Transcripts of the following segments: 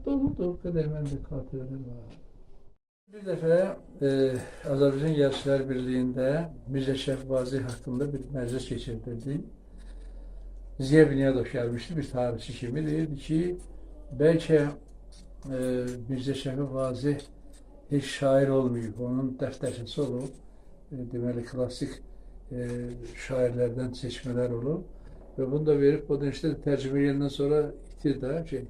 Doğrudur, o qədər məndə xatirələr var. Bir dəfə Azərbaycan Yazıçılar Birliyində Mirzə Şəfi Vazeh haqqında bir məclis keçirdirdi. Ziya Bünyadov gəlmişdi bir tarixçi kimi, deyirdi ki, bəlkə Mirzə Şəfi Vazeh heç şair olmayıb, onun dəftərçisi olub, deməli, klassik şairlərdən seçmələr olub və bunu da verib, o da işte tərcümə edəndən sonra itir də şey.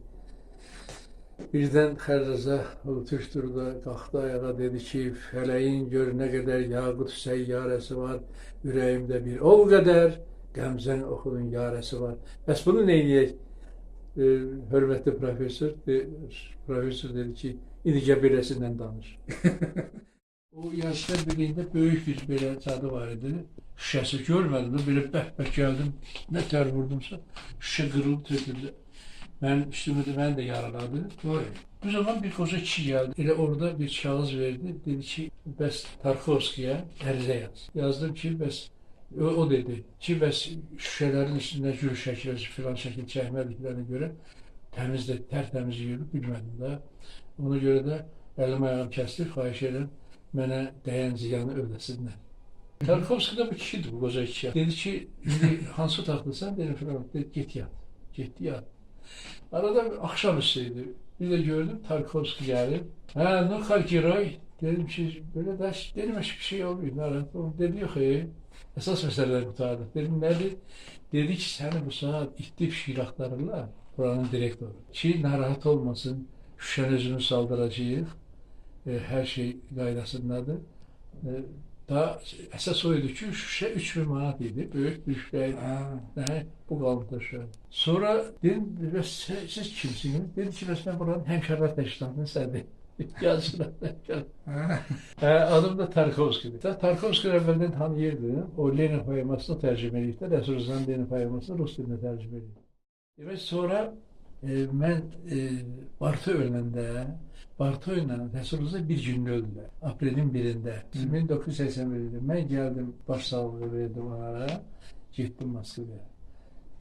Birdən Xəlil Rza oturdu, qalxdı ayağa, dedi ki, fələyin gör nə qədər yaqut səyyarəsi var, ürəyimdə bir o qədər qəmzən oxunun yarəsi var. Bəs bunu neyləyək? Hörmətli professor, professor dedi ki, indi gəl beləsindən danış. O Yazıçılar Birliyində böyük bir belə cadı var idi. Şüşəsi görmədim, belə bək-bək gəldim, nə tər vurdumsa, şüşə qırılıb töküldü. Mənim üstümü də, məni də yaraladı. Bu zaman bir qoca kişi gəldi. Elə orada bir kağız verdi. Dedi ki, bəs Tarkovskiyə ərizə yaz. Yazdım ki, bəs o dedi ki, bəs şüşələrin üstündə gül şəkli, filan şəkil çəkmədiklərinə görə təmiz də, tərtəmiz yuyulub, bilmədim də. Ona görə də əlim ayağım kəsilib, xahiş edirəm, mənə dəyən ziyanı ödəsinlər. Tarkovski də bu kişidir, bu qoca kişi. Dedi ki, indi hansı otaqdasan? Dedim, filan, dedi, get yat. Getdi yat. Arada axşam üstü idi. Bir də gördüm Tarkovski gəlib. Hə, nu giroy. Dedim ki, belə də dedim heç bir şey olmuyor, narahat olma. Dedi, yox, əsas məsələlər qurtardı. Dedim, nədir? Dedi ki, səni bu saat itdi pişik axtarırlar, buranın direktoru. Ki, narahat olmasın, şüşəni özünü saldıracağıq. Hər şey qaydasındadır. Daha əsas o idi ki, şüşə 3000 manat idi, böyük bir şüşə idi. Bu qalıntıda şüşə. Sonra dedim, bəs siz kimsiniz? Dedi ki, bəs mən buranın Həmkarlar Təşkilatının sədri. Yazıçılar Həmkarlar. Adım da Tarkovskidir. Tarkovski əvvəldən tanıyırdım. O Lenin poemasını tərcümə edib də, Rəsul Rzanın Lenin poemasını rus dilinə tərcümə edib. Demək, sonra mən Barto öləndə, Barto ilə Rəsul Rza bir gündə öldülər. Aprelin 1-də, 1981-də. Mən gəldim, başsağlığı verdim onlara, getdim Moskvaya.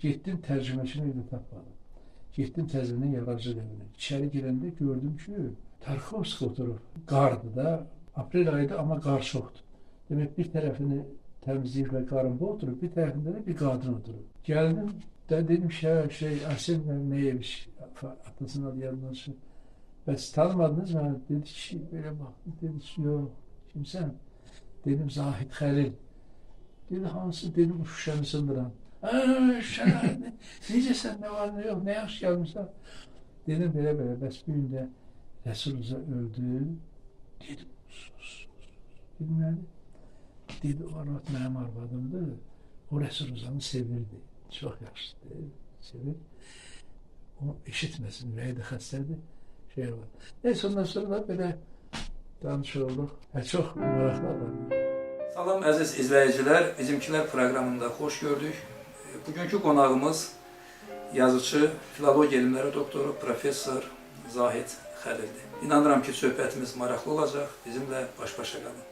Getdim, tərcüməçini evdə tapmadım. Getdim təzədən yaradıcı evinə. İçəri girəndə gördüm ki, Tarkovski oturub. Qardır da, aprel ayıdır, amma qar çoxdur. Demək, bir tərəfini təmizləyiblər, qarın bu oturub, bir tərəfində də bir qadın oturub. Gəldim, də dedim ki, Arsen Neyeviç, atasının adı yadından çıxır. Bəs tanımadınız mı? Dedi ki, belə baxdım, dedi ki, yox, kimsən? Dedim, Zahid Xəlil. Dedi, hansı? Dedim, bu şüşəni sındıran. Şüşəni, necə sən, nə var, nə yox, nə yaxşı gəlmişsən? Dedim, belə-belə, bəs bir gündə Rəsul Rza öldü. Dedim, sus, sus. Dedim, nədir? Dedi, o arvad mənim arvadımdır. O Rəsul Rzanı sevirdi. Çox yaxşıdır, sevir. O eşitməsin, ürəyi də xəstədir. Şey var. Neyse, ondan sonra da belə danış olduq. Çox maraqlı adam. Salam əziz izləyicilər, Bizimkilər proqramında xoş gördük. Bugünkü qonağımız yazıcı, filologiya elmləri doktoru, professor Zahid Xəlildir. İnanıram ki, söhbətimiz maraqlı olacaq. Bizimlə baş-başa qalın.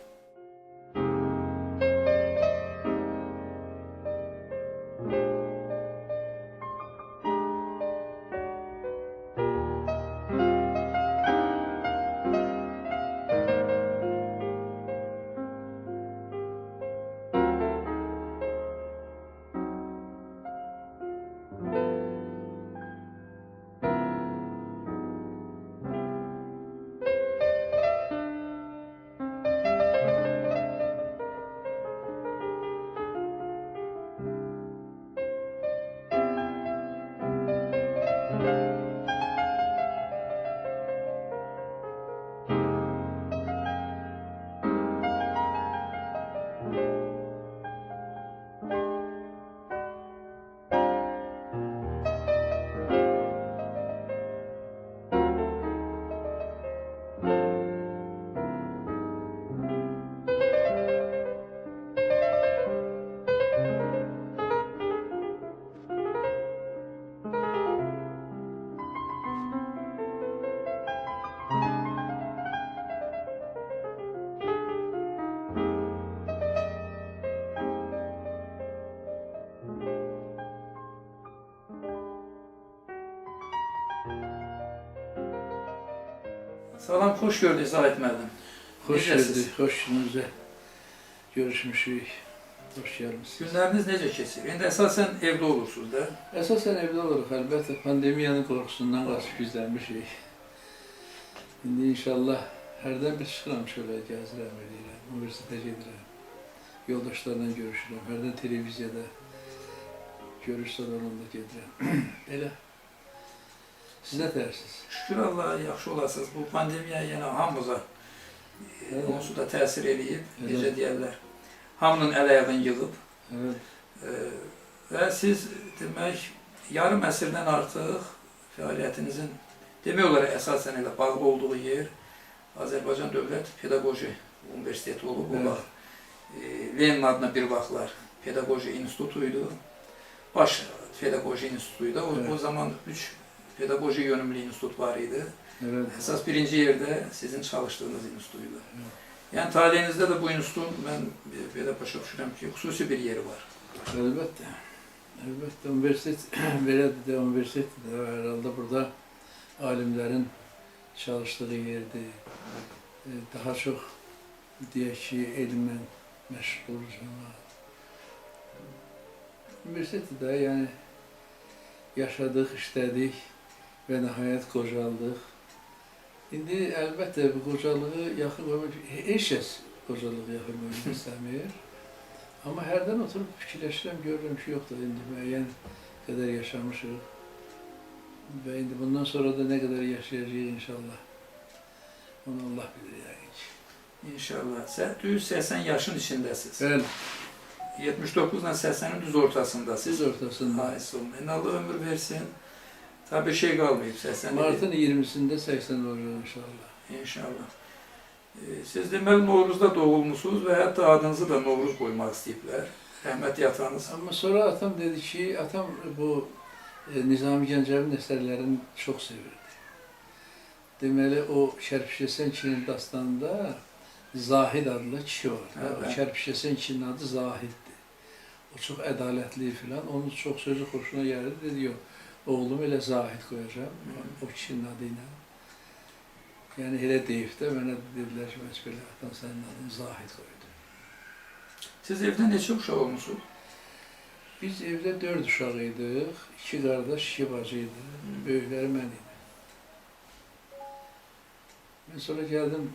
Salam, xoş gördük Zahid müəllim. Xoş Necəsiz? gördük, xoş gününüzə görüşmüşük. Xoş gəlmisiniz. Günləriniz necə keçir? İndi əsasən evdə olursunuz da. Əsasən evdə oluruq, əlbəttə. Pandemiyanın qorxusundan qaçıb gizlənmişik. İndi inşallah hərdən bir çıxıram şöyle, gəzirəm, eləyirəm, universitetə gedirəm. Yoldaşlarla görüşürəm, hərdən televiziyada görüş salonunda gedirəm. Elə. Siz nə dərsiniz? Şükür Allaha, yaxşı olasınız. Bu pandemiya yenə hamımıza Evet. onsuz da təsir eləyib, Evet. necə deyərlər. Hamının əl ayağını yığıb. Evet. Və siz demək yarım əsrdən artıq fəaliyyətinizin demək olar əsasən elə bağlı olduğu yer Azərbaycan Dövlət Pedaqoji Universiteti olub. O Evet. vaxt Lenin adına bir vaxtlar Pedaqoji İnstitutu idi. Baş Pedaqoji İnstitutu idi. Evet. O zaman 3 pedaqoji yönümlü institut var idi. Evet. Əsas birinci yerdə sizin çalışdığınız institut idi. Evet. Yəni taleyinizdə də bu institutun mən belə başa düşürəm ki, xüsusi bir yeri var. Elbette. Elbette universitet belədir də, universitet də herhalde burada alimlerin çalıştığı yerdir. Daha çox deyək ki, elmlə məşğul olur cəmaət. Universitetdə də yəni yaşadıq, işlədik və nəhayət qocaldıq. İndi əlbəttə bu qocalığı yaxın qoymaq, heç kəs qocalığı yaxın qoymaq istəmir. Amma hərdən oturub fikirləşirəm, görürəm ki, yoxdur, indi müəyyən qədər yaşamışıq. Və indi bundan sonra da nə qədər yaşayacağıq inşallah. Onu Allah bilir yəqin ki. İnşallah. Sən düz 80 yaşın içindəsiz. Bəli, 79 ilə 80-in düz ortasındasınız. siz ortasında. Ay sağ olun. Allah ömür versin. Tabii şey qalmayıb 80. Martın 20-sində 80 olacaq inşallah. İnşallah. Siz deməli Novruzda doğulmusunuz və hətta adınızı da Novruz qoymaq istəyiblər. Rəhmətli atanız. Amma sonra atam dedi ki, atam bu Nizami Gəncəvinin əsərlərini çox sevirdi. Deməli, o Kərpişəsən kişinin dastanında Zahid adlı kişi var. Evet. O Kərpişəsən kişinin adı Zahiddir. O çox ədalətli filan. Onun çox sözü xoşuna gəldi. Dedi, yox, oğlumu elə Zahid qoyacağam. O kişinin adı ilə. Yəni elə deyib də mənə dedilər ki, bəs belə atan sənin adını Zahid qoydu. Siz evdə neçə uşaq olmusunuz? Biz evdə 4 uşaq idik. 2 qardaş, 2 bacı idi. Böyükləri mən idim. Mən sonra gəldim,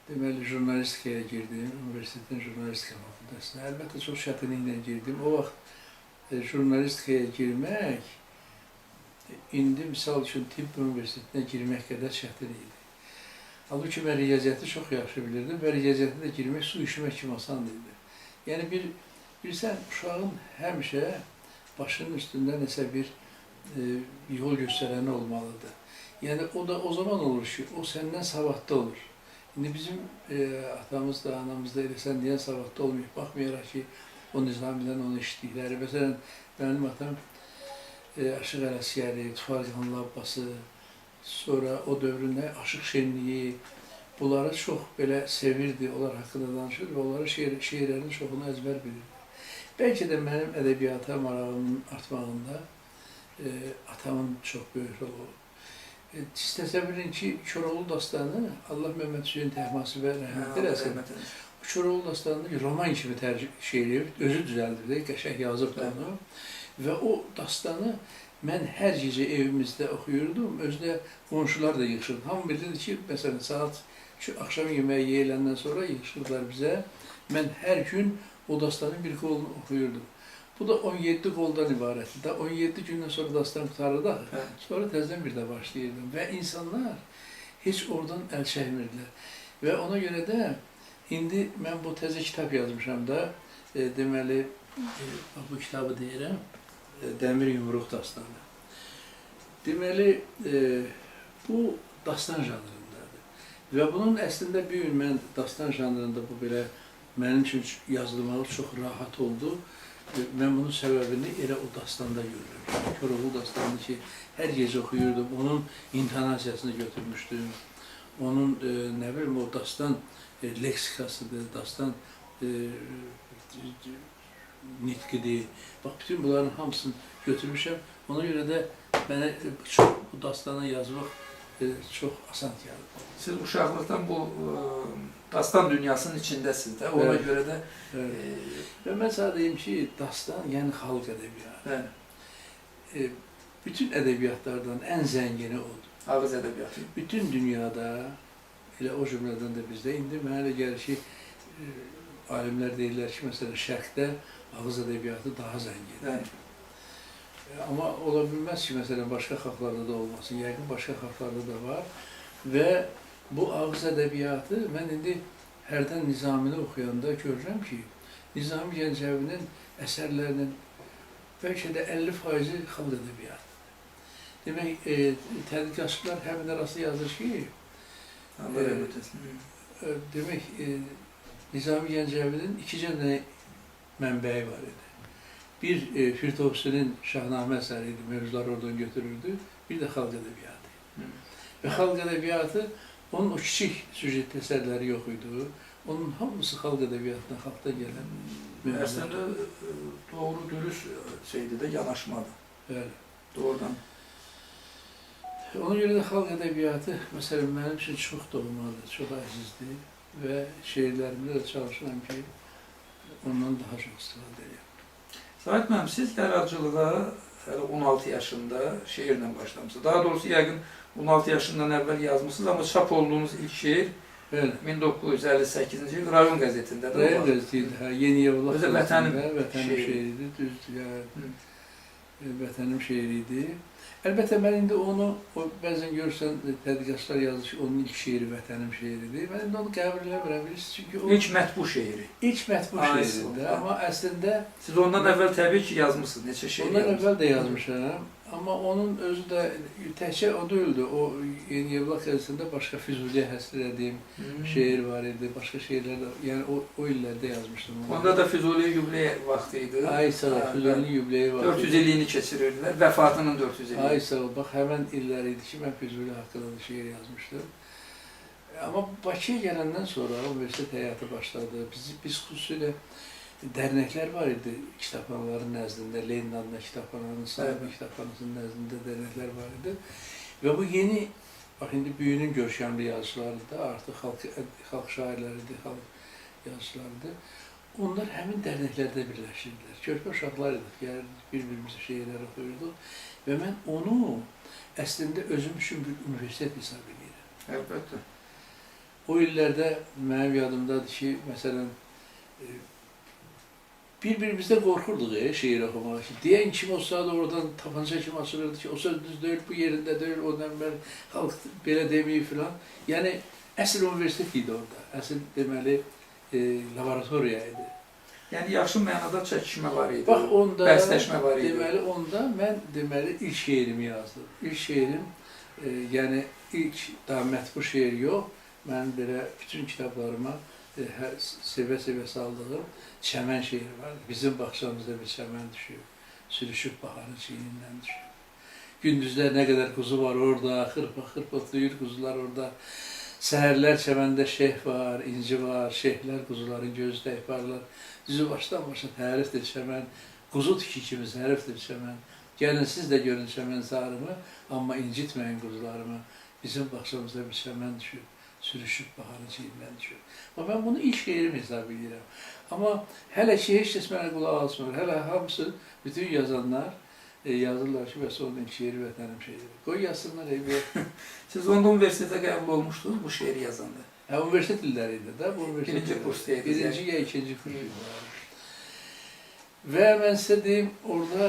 deməli, jurnalistikaya girdim, universitetin jurnalistika fakültəsinə. Əlbəttə, çox çətinliklə girdim. O vaxt jurnalistikaya girmək, indi misal üçün tibb universitetinə girmək qədər çətin idi. Halbuki mən riyaziyyatı çox yaxşı bilirdim və riyaziyyata da girmək su içmək kimi asan idi. Yəni bilirsən, uşağın həmişə başının üstündə nəsə bir yol göstərəni olmalıdır. Yəni o da o zaman olur ki, o səndən savadlı olur. İndi bizim atamız da, anamız da elə sən deyən savadlı olmayıb. Baxmayaraq ki, o Nizamidən onu eşitdikləri. Məsələn, mənim atam Aşıq Ələsgəri, Tufar Qanlı Abbası, sonra o dövrün nə Aşıq Şenliyi, bunları çox belə sevirdi, onlar haqqında danışırdı və onların şeirlərinin çoxunu əzbər bilirdi. Bəlkə də mənim ədəbiyyata marağımın artmağında atamın çox böyük rolu olub. Siz təsəvvür edin ki, Koroğlu dastanı Allah Məmməd Hüseyn Təhmasibə rəhmət eləsin. Rəhmət eləsin. Koroğlu dastanını roman kimi tərcümə eləyib, özü düzəldib, qəşəng yazıb da onu. Və o dastanı mən hər gecə evimizdə oxuyurdum, özü də qonşular da yığışırdı. Hamı bilirdi ki, məsələn, saat şu axşam yeməyi yeyiləndən sonra yığışırdılar bizə. Mən hər gün o dastanın bir qolunu oxuyurdum. Bu da 17 qoldan ibarətdir. Da 17 gündən sonra dastan qurtarırdı axı. Bəli. Sonra təzədən bir də başlayırdım və insanlar heç oradan əl çəkmirdilər. Və ona görə də indi mən bu təzə kitab yazmışam da, deməli, bu kitabı deyirəm, Dəmir Yumruq dastanı. Deməli, bu dastan janrındadır. Və bunun əslində bir gün mən dastan janrında bu belə mənim üçün yazılmağı çox rahat oldu. Mən bunun səbəbini elə o dastanda görürəm. Koroğlu dastanını ki, hər gecə oxuyurdum, onun intonasiyasını götürmüşdüm. Onun, nə bilim, o dastan leksikasıdır, dastan nitqidir. Bax, bütün bunların hamısını götürmüşəm. Ona görə də mənə çox bu dastanı yazmaq çox asan gəldi. Siz uşaqlıqdan bu dastan dünyasının içindəsiniz də. Ona Evet. görə də Evet. Və mən sənə deyim ki, dastan, yəni xalq ədəbiyyatı. Bəli, Bütün ədəbiyyatlardan ən zəngini odur. Ağız ədəbiyyatı. Bütün dünyada, elə o cümlədən də bizdə, indi mənə elə gəlir ki, alimlər deyirlər ki, məsələn, Şərqdə ağız ədəbiyyatı daha zəngindir. Bəli. Amma ola bilməz ki, məsələn, başqa xalqlarda da olmasın. Yəqin başqa xalqlarda da var. Və bu ağız ədəbiyyatı, mən indi hərdən Nizamini oxuyanda görürəm ki, Nizami Gəncəvinin əsərlərinin bəlkə də 50%-i xalq ədəbiyyatıdır. Demək, tədqiqatçılar həmin arası yazır ki, Allah rəhmət etsin. Demək, Nizami Gəncəvinin iki dənə mənbəyi var idi. Bir, Firdovsinin Şahnamə əsəri idi, mövzuları oradan götürürdü. Bir də xalq ədəbiyyatı. Və xalq ədəbiyyatı, onun o kiçik süjetli əsərləri yox idi. Onun hamısı xalq ədəbiyyatından, xalqdan gələn mövzular. Əslində doğru dürüst şeydi də, yanaşmadı. Bəli. Doğrudan. Ona görə də xalq ədəbiyyatı, məsələn, mənim üçün çox doğmadır, çox əzizdir və şeirlərimdə də çalışıram ki, ondan daha çox istifadə edirəm. Zahid müəllim, siz yaradıcılığa hələ 16 yaşında şeirlə başlamışsınız. Daha doğrusu yəqin 16 yaşından əvvəl yazmısınız, amma çap olduğunuz ilk şeir Bəli. 1958-ci il rayon qəzetində də Rayon var. qəzeti idi, hə, Yeni Yevlax Özü Vətənim Vətənim şeiri. şeiri idi, düzdür, yəni, Vətənim şeiri idi. Əlbəttə, mən indi onu, o, bəzən görürsən, tədqiqatçılar yazır ki, onun ilk şeiri Vətənim şeiridir. Mən indi onu qəbul eləmirəm, bilirsiniz, çünki o İlk mətbu şeiri. ilk mətbu Ay, şeiridir. Amma əslində Siz ondan əvvəl təbii ki, yazmısınız, neçə şeir ondan yazmısınız. əvvəl də yazmışam. Amma onun özü də təkcə o deyildi. O Yeni Yevlax qəzetində başqa Füzuliyə həsr elədiyim şeir var idi. Başqa şeirlər də, yəni o illərdə yazmışdım onu. Onda da Füzuli yubiley vaxtı idi. Ay sağ ol, Füzulinin yubileyi var. 400 illiyini keçirirdilər, vəfatının 400 illiyi. Ay sağ ol, bax həmən illər idi ki, mən Füzuli haqqında da şeir yazmışdım. Amma Bakıya gələndən sonra universitet həyatı başladı. Biz xüsusilə dərnəklər var idi kitabxanaların nəzdində, Lenin adına kitabxananın, Sahibi kitabxanasının nəzdində dərnəklər var idi. Və bu yeni, bax indi büyünün görkəmli yazıçıları da artıq xalq şairləridir, xalq yazıçılarıdır. Onlar həmin dərnəklərdə birləşirdilər. Körpə uşaqlar idik, gəlirdik, bir-birimizə şeirlər oxuyurduq və mən onu əslində özüm üçün bir universitet hesab edirəm. Əlbəttə. O illərdə mənim yadımdadır ki, məsələn, bir-birimizdə qorxurduq şeir oxumağa ki, deyən kim olsa da oradan tapanca kimi açılırdı ki, o söz düz deyil, bu yerində deyil, o mən xalq belə deməyib filan. Yəni, əsl universitet idi orada, əsl deməli laboratoriya idi. Yəni, yaxşı mənada çəkişmə var idi, bax, onda, bəhsləşmə var idi. Deməli, onda mən deməli, ilk şeirimi yazdım. İlk şeirim, yəni ilk daha mətbu şeir yox, mən belə bütün kitablarıma sevə-sevə saldığım çəmən şeiri vardı. Bizim bağçamızda bir çəmən düşüb, sürüşüb baharın çiynindən düşüb. Gündüzlər nə qədər quzu var orada, xırpa-xırpa otlayır quzular orada. Səhərlər çəməndə şeyh var, inci var, şeyhlər quzuların gözü tək parlar. Düzü başdan başa tərifdir çəmən, quzu tiki kimi zərifdir çəmən. Gəlin siz də görün çəmən zarımı, amma incitməyin quzularımı. Bizim bağçamızda bir çəmən düşüb, sürüşüb baharın çiynindən düşüb. Amma mən bunu ilk şeirim hesab edirəm. Amma hələ ki, heç kəs mənə qulaq asmır. Hələ hamısı, bütün yazanlar yazırlar ki, bəs onun ilk şeiri Vətənim şeiri. Qoy yazsınlar eybi. Siz onda universitetə qəbul olmuşdunuz bu şeiri yazanda? Hə, universitet illəri idi də. Bu universitet Birinci kursda idiniz. Birinci ya ikinci kurs idi. Və mən sizə deyim, orada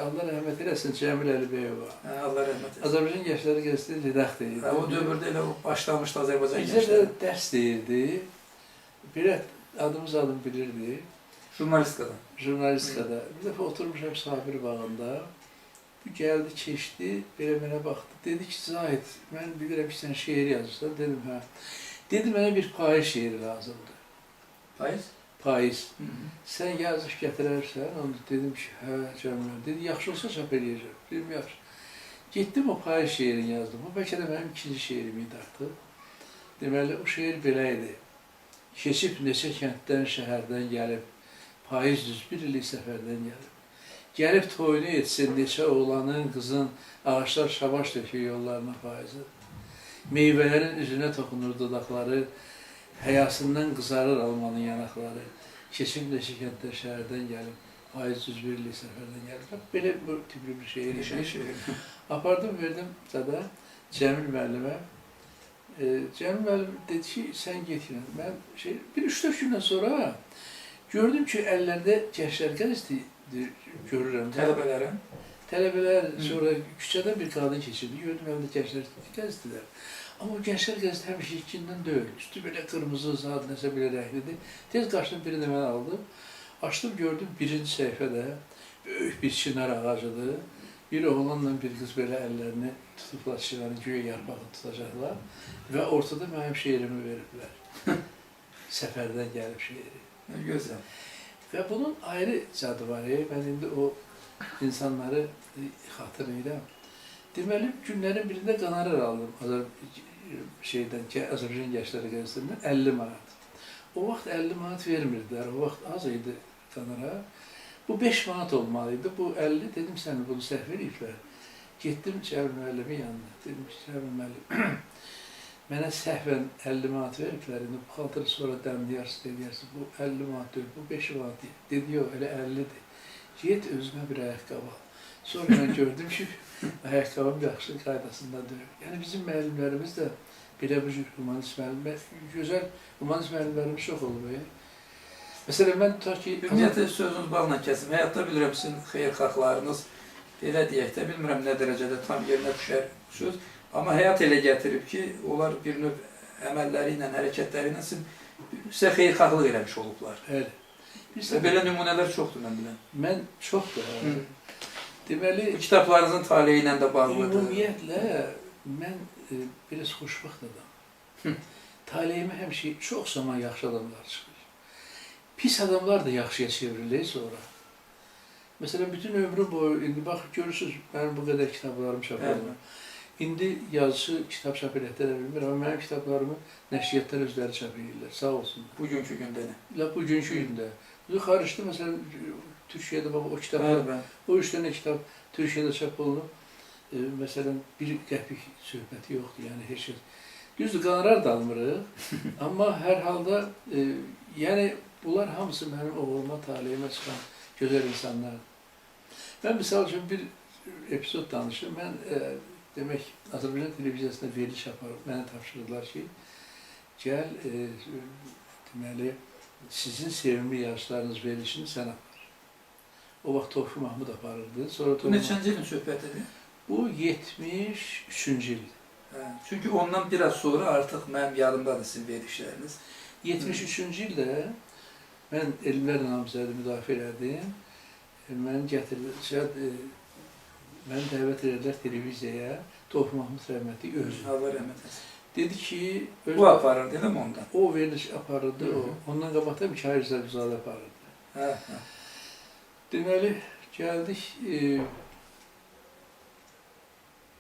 Allah rəhmət eləsin Cəmil Əlibəyova. Hə, Allah rəhmət eləsin. Azərbaycan Gəncləri Qəzetinin redaktoru idi. Hə, o dövrdə elə başlamışdı Azərbaycan Bizə də Gəncləri. dərs deyirdi. Belə adımız adım bilirdi. Jurnalistikada. Jurnalistikada. Bir dəfə oturmuşam Sabir bağında. Bu gəldi, keçdi, belə mənə baxdı. Dedi ki, Zahid, mən bilirəm ki, sən şeir yazırsan. Dedim, hə. Dedi, mənə bir payız şeiri lazımdır. Payız? Payız. Sən yazıb gətirərsən, onu dedim ki, hə, Cəmil. Dedi, yaxşı olsa çap eləyəcəm. Dedim, yaxşı. Getdim, o payız şeirini yazdım. Bu bəlkə də mənim ikinci şeirim idi artıq. Deməli, o şeir belə idi. Keçib neçə kənddən, şəhərdən gəlib, payız düz bir illik səfərdən gəlib. Gəlib toyunu etsin neçə oğlanın, qızın, ağaçlar şabaş dökür yollarına payızın. Meyvələrin üzünə toxunur dodaqları, həyasından qızarır almanın yanaqları. Keçib neçə kənddə şəhərdən gəlib, faiz 101 illik səfərdən gəlib. Belə bu tipli bir şeir idi. Apardım, verdim zada Cəmil müəllimə. Cəmil müəllim dedi ki, sən get ilə. Mən bir 3-4 gündən sonra gördüm ki, əllərdə Gənclər qəzeti görürəm. Tələbələrin. Tələbələr sonra küçədən bir qadın keçirdi. Gördüm əlində Gənclər qəzetilər. Amma o Gənclər qəzeti həmişə ikindən deyil. Üstü belə qırmızı, zad nəsə belə rənglidir. Tez qaçdım, birini mən aldım. Açdım, gördüm birinci səhifədə böyük bir çınar ağacıdır. Bir oğlanla bir qız belə əllərini tutublar, çınarın güya yarpağı tutacaqlar və ortada mənim şeirimi veriblər. Səfərdən gəlib şeiri. Gözəl. Və bunun ayrı cadı var. Mən indi o insanları xatırlayıram. Deməli, günlərin birində qonorar aldım Azərbaycan Gəncləri Qəzetəsindən 50 manat. O vaxt 50 manat vermirdilər. O vaxt az idi qonorar. Bu 5 manat olmalıydı. Bu 50, dedim sən bunu səhv eləyiblər. Getdim Cəmil müəllimin yanına. Dedim ki, Cəmil müəllim, mənə səhvən 50 manat veriblər. İndi bu xaltırı sonra dəmləyərsin, eləyərsin. Bu 50 manat deyil, bu 5 manat deyil. Dedi, yox, elə 50-dir. Get özünə bir ayaqqabı al. Sonra mən gördüm ki, ayaqqabım yaxşı qaydasında deyil. Yəni bizim müəllimlərimiz də belə bu cür humanist müəllimlər, gözəl humanist müəllimlərimiz çox olub. Məsələn, mən tutaq ki... Ümumiyyətlə, sözünüz bağla kəsim. Həyatda bilirəm, sizin xeyirxahlarınız, belə deyək də, bilmirəm nə dərəcədə tam yerinə düşər söz. Amma həyat elə gətirib ki, onlar bir növ əməlləri ilə, hərəkətləri ilə sizə xeyirxahlıq eləmiş olublar. Bəli. Və belə nümunələr çoxdur, mən bilən. Mən çoxdur. Deməli, bu kitablarınızın taleyi ilə də bağlıdır. Ümumiyyətlə, mən biraz xoşbəxt adam. Taleyimə həmişə çox zaman yaxşı adamlar çıxır. Pis adamlar da yaxşıya çevrilir sonra. Məsələn, bütün ömrüm boyu, indi bax, görürsünüz, mənim bu qədər kitablarım çap olunur. İndi yazıcı kitab çap elətdirə bilmir, amma mənim kitablarımı nəşriyyatlar özləri çap edirlər, sağ olsunlar. Bugünkü gündə nə? Lap bugünkü gündə. Xaricdə, məsələn, Türkiyədə bax, o kitablar, o 3 dənə kitab Türkiyədə çap olunub. Məsələn, bir qəpik söhbəti yoxdur, yəni heç kəs. Düzdür, qonorar da almırıq, amma hər halda, yəni bunlar hamısı mənim oğluma, taleyimə çıxan gözəl insanlardır. Mən misal üçün bir epizod danışım. Mən, demək, Azərbaycan televiziyasında veriliş aparıb, mənə tapşırdılar ki, gəl, deməli, sizin sevimli yazılarınız verilişini sən apar. O vaxt Tofiq Mahmud aparırdı. Sonra Bu neçənci ilin söhbətidir? Bu 73-cü ildir. Çünki ondan biraz sonra artıq mənim yadımdadır sizin verilişləriniz. 73-cü ildə mən elmlər namizədi müdafiə elədim. Məni gətirdilər, məni dəvət elədilər televiziyaya. Tofiq Mahmud rəhmətli özü. Allah rəhmət etsin. Dedi ki... Bu aparırdı, elə mi ondan? O veriliş aparırdı, o. Ondan qabaq da Mikayıl Rəsəlizadə aparırdı. Deməli, gəldik,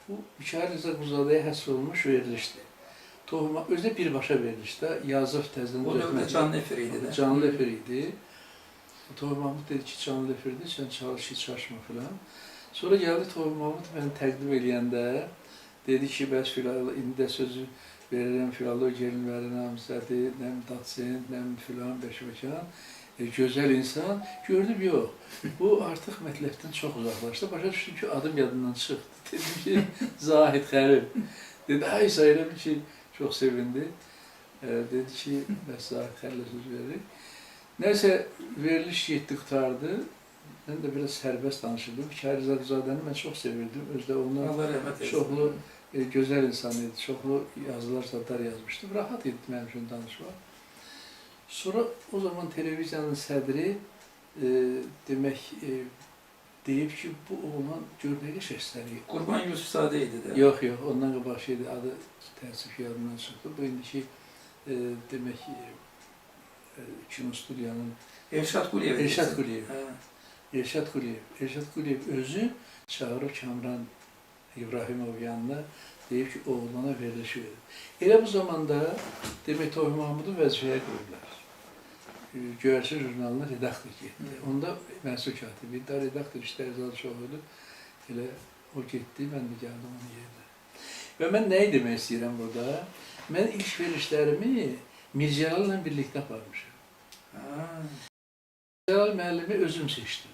bu Mikayıl Rəsəlizadəyə həsr olunmuş verilişdir. Özü də birbaşa verilişdə, yazıb təzədən O dövrdə canlı efir idi də. Canlı efir idi. Tofiq Mahmud dedi ki, canlı efirdir, sən çalış, heç çaşma filan. Sonra gəldi Tofiq Mahmud məni təqdim eləyəndə dedi ki, bəs indi də sözü verirəm filologiya elmləri namizədi, nəm dotsent, nəm filan, beşməkan. Gözəl insan. Gördüm, yox. Bu artıq mətləbdən çox uzaqlaşdı. Başa düşdüm ki, adım yadından çıxdı. Dedim ki, Zahid Xəlil. Dedi, ay elə bil ki, çox sevindi. Dedi ki, bəs Zahid Xəlilə söz veririk. Nəysə, veriliş getdi, qurtardı. Mən də biraz sərbəst danışırdım. Mikayıl Rəsəlizadəni mən çox sevirdim. Özü də ondan çoxlu gözəl insan idi. Çoxlu yazılar, zadlar yazmışdı. Rahat idi mənim üçün danışmaq. Sonra o zaman televiziyanın sədri demək, deyib ki, bu oğlan gör nə qəşəng səslənir. Qurban Yusufzadə idi də. Yox, yox, ondan qabaq şeydi, adı təəssüf ki, yadımdan çıxdı. Bu indiki, demək, kinostudiyanın... Elşad Quliyev. Elşad Quliyev. Elşad Quliyev. Elşad Quliyev özü çağırıb Kamran İbrahimov yanına, deyib ki, oğlana veriliş verir. Elə bu zamanda, demək, Tofiq Mahmudu vəzifəyə qoydular. Göyərçin jurnalına redaktor getdi. Onda məsul katibi idi, redaktor işləri zadı çox idi. Elə o getdi, mən də gəldim onun yerinə. Və mən nəyi demək istəyirəm burada? Mən ilk verilişlərimi Mirzəlalla birlikdə aparmışam. Mirzəlal müəllimi özüm seçdim.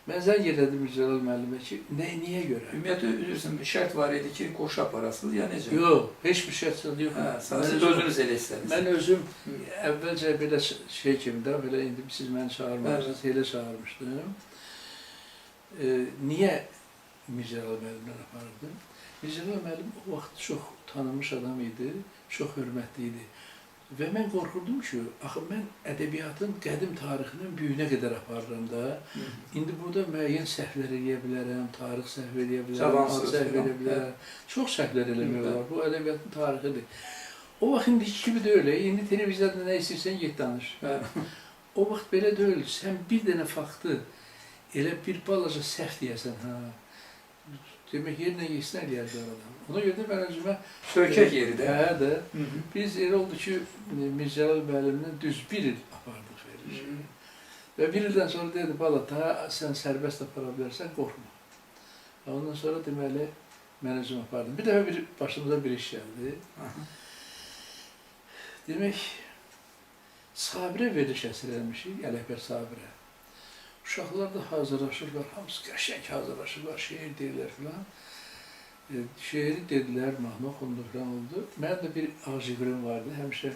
Mən zəng elədim Mirzəlal müəllimə ki, niyə görə? Ümumiyyətlə, üzr istəyirəm, şərt var idi ki, qoşu aparasınız, ya necə? Yox, heç bir şərt yox. Hə, siz özünüz elə istədiniz. Mən özüm əvvəlcə belə şey kimi də, belə indi siz məni çağırmamışsınız, elə çağırmışdım. Niyə Mirzəlal müəllimdən aparırdım? Mirzəlal müəllim o vaxt çox tanınmış adam idi, çox hörmətli idi. Və mən qorxurdum ki, axı mən ədəbiyyatın qədim tarixinin böyüyünə qədər aparıram da. İndi burada müəyyən səhvlər eləyə bilərəm, tarix səhv eləyə bilərəm, ad səhv eləyə bilərəm. Çox səhvlər eləmək olar. Bu ədəbiyyatın tarixidir. O vaxt indiki kimi deyil. İndi televiziyada nə istəyirsən get danış. O vaxt belə deyil. Sən bir dənə faktı elə bir balaca səhv deyəsən, hə. Demək, yerlə yeksən eləyərlər adam. Ona görə də mən özümə... Söykək yeri də. Hə də. Biz elə oldu ki, Mirzəlal müəllimlə düz bir il apardıq verilişi. Və bir ildən sonra dedi, bala, daha sən sərbəst apara bilərsən, qorxma. Və ondan sonra deməli, mən özüm apardım. Bir dəfə başımıza bir iş gəldi. Demək, Sabirə veriliş əsir eləmişik, Ələkbər Sabirə. Uşaqlar da hazırlaşırlar, hamısı qəşəng hazırlaşırlar, şeir deyirlər filan. Şeiri dedilər, mahnı oxundu filan oldu. Mənim də bir ağcıqırım vardı, həmişə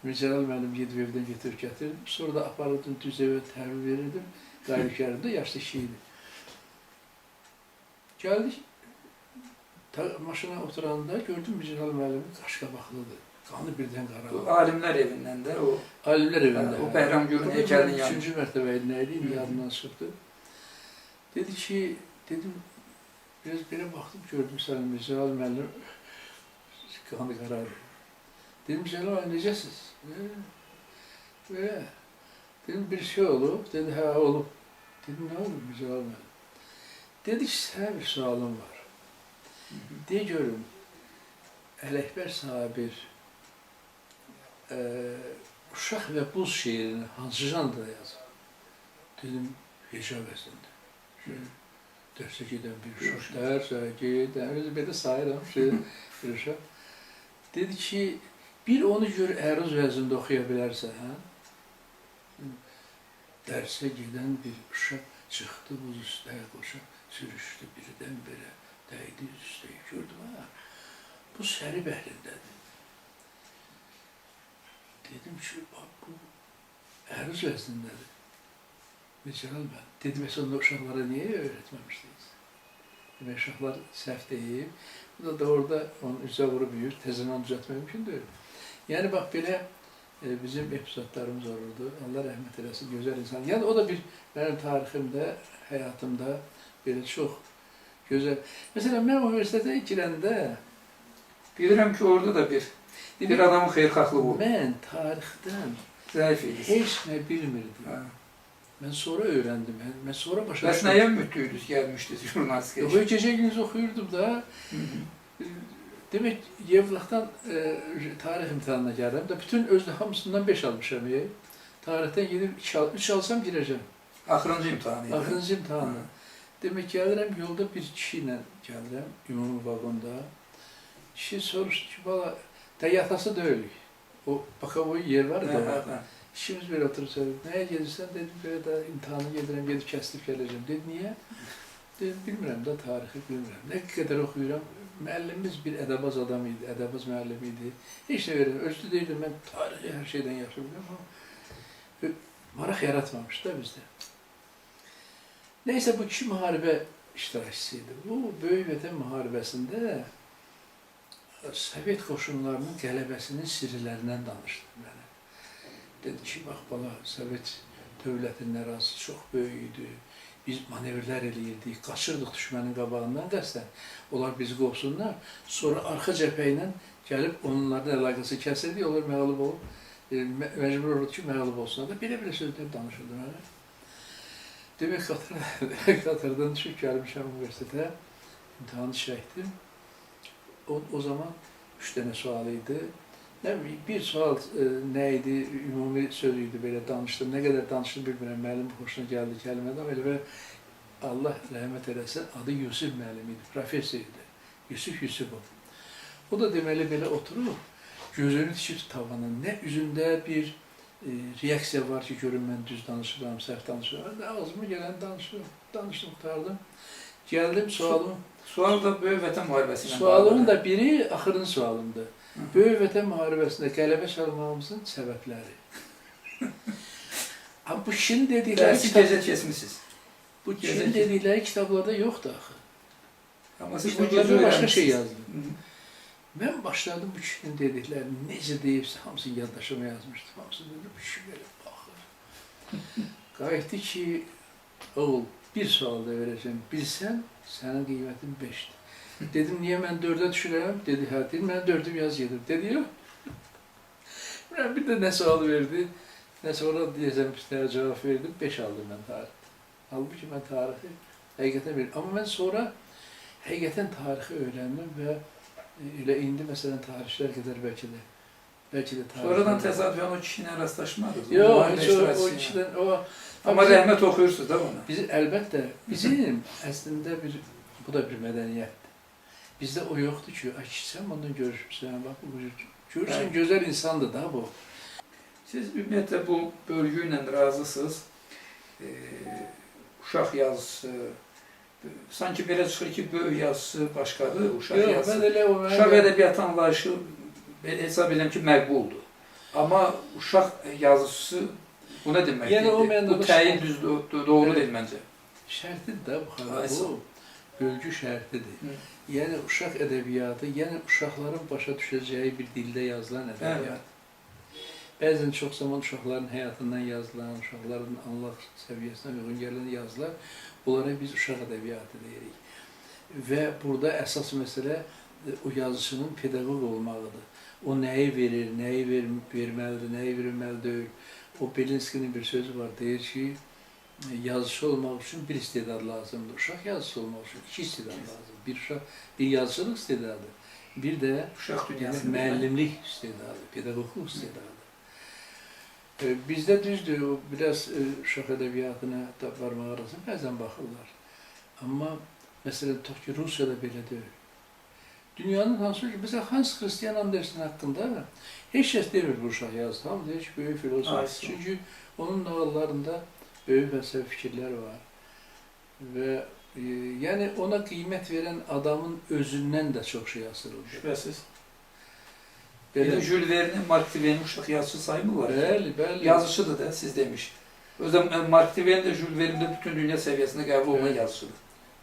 Mirzəlal müəllim gedib evdən getirib gətirirdim. Sonra da aparırdım, düz evə təhvil verirdim. Qayıb gəlirdim, yaşlı kişi idi. Gəldik, maşına oturanda gördüm Mirzəlal müəllimin qaşqabaqlıdır. Qanı birdən qaralı. Alimlər evindən də o. Alimlər evində. O Bəhram Gürün heykəlinin yanında. Üçüncü mərtəbə idi, nə idi, indi yadımdan çıxdı. Dedi ki, dedim, biraz belə baxdım, gördüm səni Mirzəlal müəllim qanı qaralı. Dedim, Mirzəlal müəllim, necəsiz? Belə. Dedim, bir şey olub. Dedi, hə, olub. Dedim, nə olub Mirzəlal müəllim? Dedi ki, sənə bir sualım var. De görüm, Ələkbər Sabir Uşaq və Buz şeirini hansı janrda yazıb? Dedim, heç əvəzində. Dərsə gedən bir uşaq, dərsə gedən, özü belə sayıram, bir uşaq. Dedi ki, bir onu gör əruz vəznində oxuya bilərsə, hə? Dərsə gedən bir uşaq çıxdı buz üstə qoşa, sürüşdü birdən-birə, dəydi üstə, gördüm, hə? Bu Səri bəhrindədir. Dedim ki, bu əruz vəznindədir. Mirzəlal müəllim. Dedim, bəs onda uşaqlara niyə öyrətməmişdiniz? Demək, uşaqlar səhv deyib. Bu da orada onun üzə vurub yürür, təzən onu düzəltmək mümkün deyil. Yəni, bax, belə bizim epizodlarımız olurdu. Allah rəhmət eləsin, gözəl insan. Yəni, o da bir mənim tariximdə, həyatımda belə çox gözəl. Məsələn, mən universitetə girəndə... Bilirəm ki, orada da bir adamın xeyirxahlığı oldu. Mən tarixdən zəif idiniz. Heç nə bilmirdim. Hə. Mən sonra öyrəndim. Mən sonra başa Bəs nəyə mütdüydünüz, gəlmişdiniz jurnalistikaya? Yox, gecə gündüz oxuyurdum da. Demək, Yevlaxdan tarix imtahanına gəlirəm də bütün özdə hamısından 5 almışam. Tarixdən gedib 3 alsam girəcəm. Axırıncı imtahanı idi. Axırıncı imtahanı. Demək, gəlirəm, yolda bir kişi ilə gəlirəm, ümumi vaqonda. Kişi soruşdu ki, bala, yatası deyilik. O bakavoy yer var da. İkimiz belə oturub söylədik. Nəyə gedirsən? Dedim, belə də imtahanı gedirəm, gedib kəsdirib gələcəm. Dedi, niyə? Dedim, bilmirəm də, tarixi bilmirəm. Nə qədər oxuyuram. Müəllimimiz bir ədəbaz adam idi, ədəbaz müəllimi idi. Heç nə verirəm. Özü deyirdi, mən tarixi hər şeydən yaxşı bilirəm. Amma maraq yaratmamış da bizdə. Neysə, bu kişi müharibə iştirakçısı idi. Bu, Böyük Vətən müharibəsində Sovet qoşunlarının qələbəsinin sirrilərindən danışdı mənə. Dedi ki, bax, bala, Sovet dövlətinin ərazisi çox böyük idi. Biz manevrlər eləyirdik, qaçırdıq düşmənin qabağından qəsdən. Onlar bizi qovsunlar. Sonra arxa cəbhə ilə gəlib onların əlaqəsi kəsildi, onlar məğlub olub, məcbur olurdu ki, məğlub olsunlar. Belə-belə sözlər danışırdı mənə. Demək, qatardan düşüb gəlmişəm universitetə, imtahanı çəkdim. O zaman 3 dənə sual idi. Bir sual nə idi, ümumi söz idi, belə danışdım. Nə qədər danışdım bilmirəm, müəllim xoşuna gəldi kəlmədə. Amma elə belə Allah rəhmət eləsin, adı Yusif müəllim idi, professor idi. Yusif Yusifov. O da deməli belə oturub, gözünü tikib tavana. Nə üzündə bir reaksiya var ki, görün mən düz danışıram, səhv danışıram. Mən ağzıma gələni danışıram. Danışdım, qurtardım. Gəldim sualımı. Sual da Böyük Vətən müharibəsi ilə Sualımın da biri axırıncı sualımdır. Böyük Vətən müharibəsində qələbə çalmağımızın səbəbləri. Ha, bu kişinin dedikləri Dərsi gecə keçmisiniz. Bu kişinin dedikləri kitablarda yoxdur axı. Amma siz bu Kitablarda gecə başqa şey öyrənmisiniz. yazdım. Mən başladım bu kişinin dediklərini necə deyibsə hamısını yaddaşıma yazmışdım. Hamısını dedi, bu kişi belə baxır. Qayıtdı ki, oğul bir sual da verəcəm, bilsən sənin qiymətin 5-dir. Dedim, niyə mən 4-ə düşürəm? Dedi, hə, dedim, mən 4-üm yaz gedim. Dedi, yox. Mən bir də nə sual verdi, nə sonra deyəcəm, bir dənə cavab verdim, 5 aldım mən tarixdə. Halbuki mən tarixi həqiqətən bilirəm. Amma mən sonra həqiqətən tarixi öyrəndim və elə indi məsələn tarixçilər qədər bəlkə də tarix. Sonradan təsadüfən o kişi ilə rastlaşmadınız. Yox, Müharibə heç o iştirakçısı ilə. kişidən o Amma bizim, rəhmət oxuyursunuz da ona. Biz əlbəttə bizim əslində bir bu da bir mədəniyyətdir. Bizdə o yoxdur ki, ay kişi, sən ondan görüşmüsən, bax bu görürsən Bəli. gözəl insandır da bu. Siz ümumiyyətlə bu bölgü ilə razısınız. Uşaq yazısı, sanki belə çıxır ki, böyük yazısı başqadır, uşaq Yox, yazısı. mən elə o Uşaq ədəbiyyatı anlayışı belə hesab edirəm ki, məqbuldur. Amma uşaq yazısı bu nə deməkdir? Yəni o mənada bu təyin düz doğru Evet. deyil məncə. Şərtidir də bu xanım, Ay, bu bölgü şərtidir. Hı. Yəni uşaq ədəbiyyatı, yəni uşaqların başa düşəcəyi bir dildə yazılan ədəbiyyat. Bəzən çox zaman uşaqların həyatından yazılan, uşaqların anlaq səviyyəsinə uyğun gələn yazılar, bunlara biz uşaq ədəbiyyatı deyirik. Və burada əsas məsələ o yazıçının pedaqoq olmağıdır. O nəyi verir, nəyi verməlidir, nəyi verməli deyil. O Belinskinin bir sözü var, deyir ki, yazıçı olmaq üçün bir istedad lazımdır. Uşaq yazıçısı olmaq üçün iki istedad lazımdır. Bir uşaq, bir yazıçılıq istedadı, bir də Uşaq dünyasında müəllimlik istedadı, pedaqoqluq istedadı. Bizdə düzdür, o biraz uşaq ədəbiyyatına da barmaq arası bəzən baxırlar. Amma məsələn, tutaq ki, Rusiyada belə deyil. Dünyanın hansı ölkə, məsələn, Hans Christian Andersen haqqında heç kəs demir bu uşaq yazdı. Hamı deyir ki, böyük filosof. Ay, Çünki onun nağıllarında böyük fəlsəfi fikirlər var. Və yəni ona qiymət verən adamın özündən də çox şey asılıdır. Şübhəsiz. Belə, Belə Jules Verne, Mark Twain uşaq yazıçı saymırlar. Bəli, bəli. Yazıçıdır da siz demiş. Özdə Mark Twain də Jules Verne də bütün dünya səviyyəsində qəbul olunan Evet. yazıçıdır.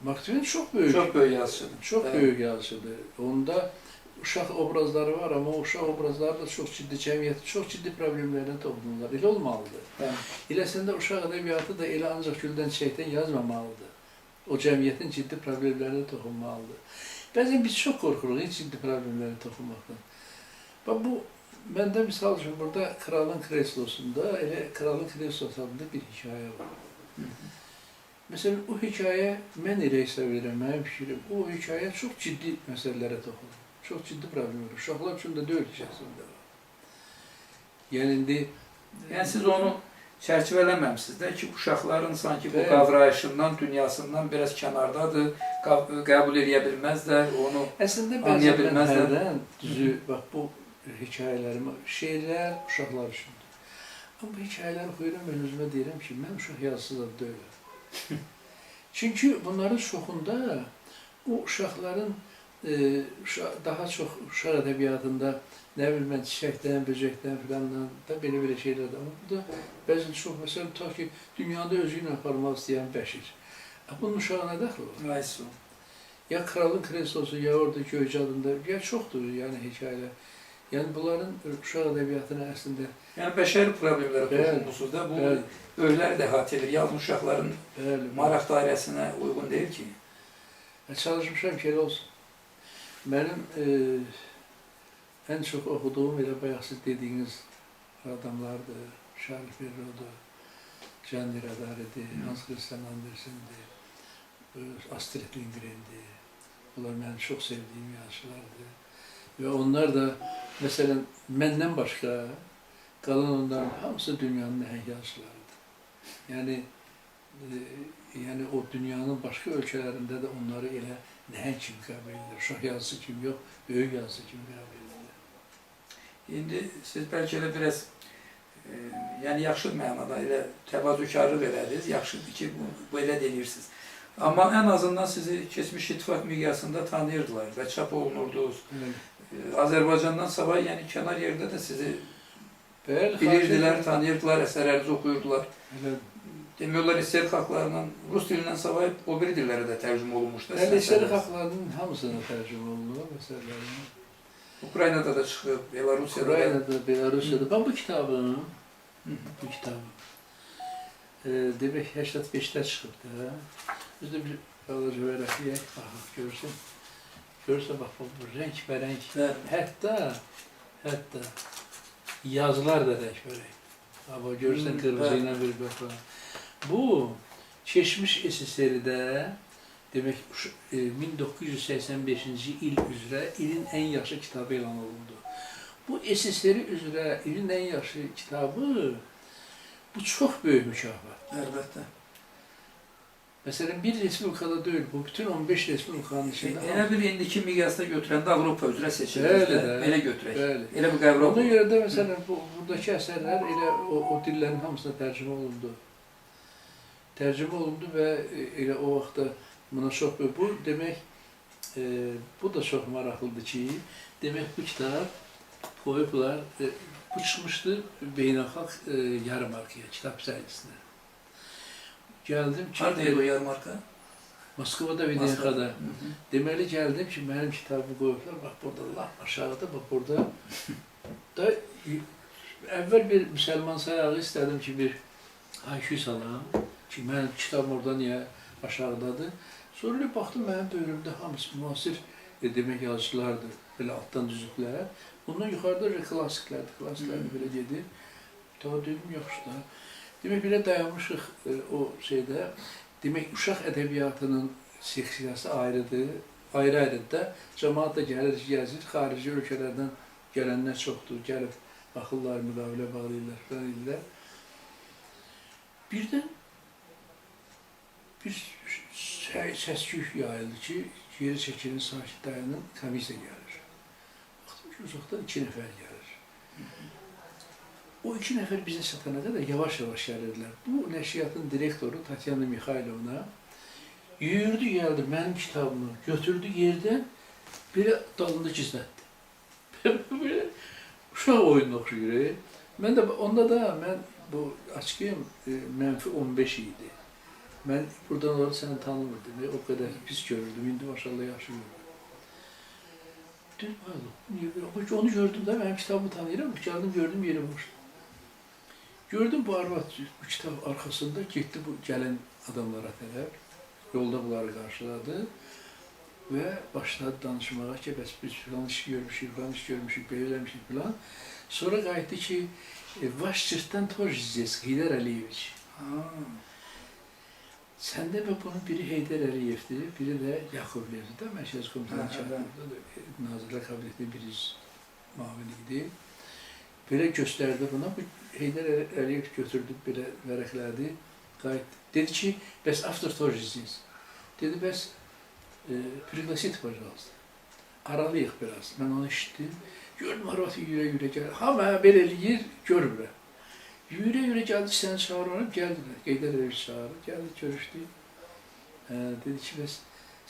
Mark Twain çox böyük. Çox böyük yazıçıdır. Çox Bəli. böyük yazıçıdır. Onda uşaq obrazları var, amma o uşaq obrazları da çox ciddi cəmiyyətin çox ciddi problemlərinə toxunurlar. Elə olmalıdır. Bəli. Eləsində uşaq ədəbiyyatı da elə ancaq güldən çiçəkdən yazmamalıdır. O cəmiyyətin ciddi problemlərinə toxunmalıdır. Bəzən biz çox qorxuruq heç ciddi problemlərə toxunmaqdan. Bax bu məndə misal üçün burada Kralın Kreslosunda elə Kralın Kreslosu adında bir hekayə var. Məsələn, o hekayə mən elə hesab edirəm, mənim fikrim, o hekayə çox ciddi məsələlərə toxunur. Çox ciddi problemlər. Uşaqlar üçün də deyil heç əslində. Yəni indi Yəni siz onu çərçivələməmisiniz də ki, uşaqların sanki bu Bəli. qavrayışından, dünyasından biraz kənardadır, qəbul eləyə bilməzlər onu. Əslində Anlaya bəzən mən bilməzlər. hərdən düzü, bax bu hekayələrimi, şeirlər uşaqlar üçündür. Amma bu hekayələri oxuyuram, mən özümə deyirəm ki, mən uşaq yazısı da deyiləm. Çünki bunların çoxunda o uşaqların daha çox uşaq ədəbiyyatında nə bilim mən çiçəkdən, böcəkdən filandan da belə-belə şeylər də. Amma burada bəzən çox məsələn tutaq ki, dünyada özü ilə aparmaq istəyən Bəşir. Bunun uşağa nə dəxli var? Ay, sağ ol. Ya Kralın Kreslosu, ya orada Göycə adında, ya çoxdur yəni hekayələr. Yəni bunların uşaq ədəbiyyatına əslində Yəni bəşəri problemlərə Bəli. toxunmusunuz da, bu bəli, böyükləri də əhatə edir. Yalnız uşaqların bəli, maraq dairəsinə uyğun deyil ki. Çalışmışam ki, elə olsun. Mənim ən çox oxuduğum elə bayaq siz dediyiniz adamlardır. Charles Perrault'dur, Jean Derridare'dir, Hans Christian Andersen'dir, Astrid Lindgren'dir. Bunlar mənim çox sevdiyim yazıçılardır. Və onlar da məsələn məndən başqa qalan onların hamısı dünyanın nəhəng yazıçılarıdır. Yəni o dünyanın başqa ölkələrində də onları elə nəhəng kimi qəbul edirlər. Uşaq yazısı kimi yox, böyük yazısı kimi qəbul edirlər. İndi siz bəlkə elə biraz yəni yaxşı mənada elə təvazökarlıq elədiniz, yaxşıdır ki, bu elə deyirsiniz. Amma ən azından sizi keçmiş ittifaq miqyasında tanıyırdılar və çap olunurdunuz. Azərbaycandan savayı, yəni kənar yerdə də sizi Bəli, bilirdilər, tanıyırdılar, əsərlərinizi oxuyurdular. Elə, Demək olar SSR xalqlarından, rus dilindən savayı o biri dillərə də tərcümə olunmuşdu. Bəli, SSR xalqlarının hamısına tərcümə olunub, əsərlərinin. Ukraynada da çıxıb, Belarusiyada da. Ukraynada, Belarusiyada. Ben bu kitabın, bu kitabı, demək 85-də çıxıb da. Biz də bir balaca vərəqliyək, baxaq, görürsən. Görürsən, bax, bu rəngbərəng. Bəli. Hətta yazılar da rəngbərəng. Amma görürsən, qırmızı ilə bir bax. Bu, keçmiş SSR-də, demək, 1985-ci il üzrə ilin ən yaxşı kitabı elan olundu. Bu SSR üzrə ilin ən yaxşı kitabı, bu çox böyük mükafat. Əlbəttə. Məsələn, bir respublikada deyil, bu bütün 15 respublikanın içində. Elə bir indiki miqyasda götürəndə Avropa üzrə seçilir. Bəli də. Belə götürək. Bəli. Elə bu Avropa. Ona görə də məsələn, buradakı əsərlər elə o dillərin hamısına tərcümə olundu. Tərcümə olundu və elə o vaxtda buna çox böyük. Bu demək, bu da çox maraqlıdır ki, demək bu kitab qoyublar, bu çıxmışdı beynəlxalq yarmarkaya, kitab sərgisinə. Gəldim ki, Haradaydı o yarmarka? Moskvada və DNK-da. Deməli gəldim ki, mənim kitabımı qoyublar, bax burada lap aşağıda, bax burada. Da əvvəl bir müsəlman sayağı istədim ki, bir hayküy salam ki, mənim kitabım orada niyə aşağıdadır. Sonra baxdım, mənim dövrümdə hamısı müasir demək yazıçılardır, belə altdan düzüblər. Bundan yuxarıda da klassiklərdir, klassiklər belə gedir. Ta dedim, yaxşı da. Demək, belə dayanmışıq o şeydə. Demək, uşaq ədəbiyyatının seksiyası ayrıdır, ayrı-ayrıdır da. Cəmaat da gəlir, gəzir, xarici ölkələrdən gələnlər çoxdur, gəlib baxırlar, müqavilə bağlayırlar, filan edirlər. Birdən bir səs-küy yayıldı ki, geri çəkilin, sakit dayanın, komissiya gəlir. Baxdım ki, uzaqdan 2 nəfər gəlir. O 2 nəfər bizə çatana qədər yavaş-yavaş gəlirdilər. Bu nəşriyyatın direktoru Tatyana Mixaylovna yürüdü, gəldi mənim kitabımı götürdü yerdən, belə dalında gizlətdi. Belə uşaq oyununa oxşuyur. Mən də, onda da mən bu açıqayım, mənfi 15 idi. Mən buradan ora səni tanımırdım, o qədər pis görürdüm, indi maşallah yaxşı görürüm. Dedim, niyə belə? Onu gördüm də, mənim kitabımı tanıyıram, gəldim, gördüm, yeri boşdu. Gördüm bu arvad bu kitab arxasında getdi bu gələn adamlara tərəf, yolda bunları qarşıladı və başladı danışmağa ki, bəs biz filan iş görmüşük, filan iş görmüşük, belə eləmişik filan. Sonra qayıtdı ki, vaş cırtdan toj здесь, Heydər Əliyeviç. Səndə və bunun biri Heydər Əliyevdir, biri də Yakovlevdir də, Mərkəzi Komitənin Nazirlər Kabinetinin birinci mavini idi. Belə göstərdi buna, bu Heydər Əliyev götürdü, belə vərəqlədi, qayıtdı. Dedi ki, bəs avtor тоже здесь. Dedi, bəs пригласите, пожалуйста. Aralıyıq biraz. Mən onu eşitdim. Gördüm, arvad yürə-yürə gəlir. Ha, mənə belə eləyir, görmürəm. Yürə-yürə gəldi, səni çağırıram, gəldilər. Heydər Əliyev çağırır, gəldi, görüşdük. Dedi ki, bəs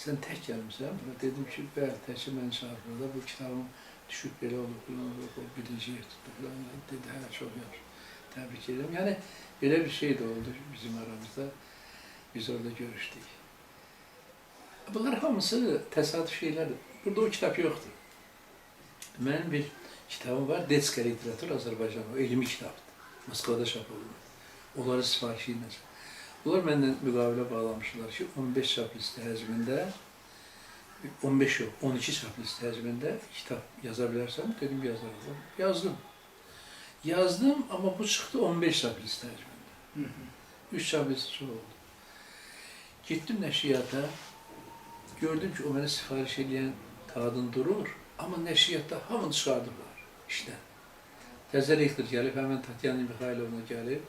sən tək gəlmirsən bura? Dedim ki, bəli, təkcə məni çağırırlar. Bu kitabım düşüb belə olub, filan olub, o birinci yer tutdu filan. Dedi, hə, çox yaxşı. Təbrik edirəm. Yəni, belə bir şey də oldu bizim aramızda. Biz orada görüşdük. Bunlar hamısı təsadüf şeylərdir. Burada o kitab yoxdur. Mənim bir kitabım var, Detska literatur Azərbaycan, o elmi kitabdır. Moskvada çap olunur. Onların sifarişi ilə. Bunlar məndən müqavilə bağlamışlar ki, 15 çap listi həcmində, 15 yox, 12 çap listi həcmində kitab yaza bilərsən? Dedim, yazarım. Yazdım. Yazdım, amma bu çıxdı 15 çap listi həcmində. 3 çap listi çox oldu. Getdim nəşriyyata, gördüm ki, o mənə sifariş eləyən qadın durur, amma nəşriyyatda hamını çıxardıblar işdən. Təzə rektor gəlib, həmən Tatyana Mixaylovna gəlib,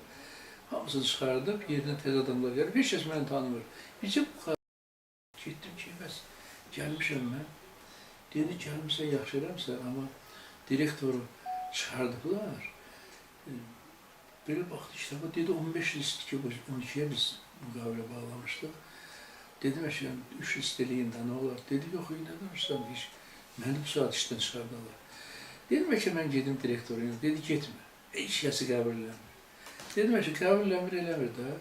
hamısını çıxardıb, yerinə təzə adamlar gəlib, heç kəs məni tanımır. Bircə bu qadın, getdim ki, bəs Gəlmişəm mən. Dedi, gəlmişsən, yaxşı eləmişsən, amma direktoru çıxardıblar. Belə baxdı kitaba, dedi 15 list ki, 12-yə biz müqavilə bağlamışdıq. Dedim, əşəm, 3 list eləyin də, nə olar? Dedi, yox, nə danışsan, heç məni bu saat işdən çıxardarlar. Dedim, ki, mən gedim direktorun, dedi, getmə. Heç kəsi qəbul eləmir. Dedim, ki, qəbul eləmir, eləmir də.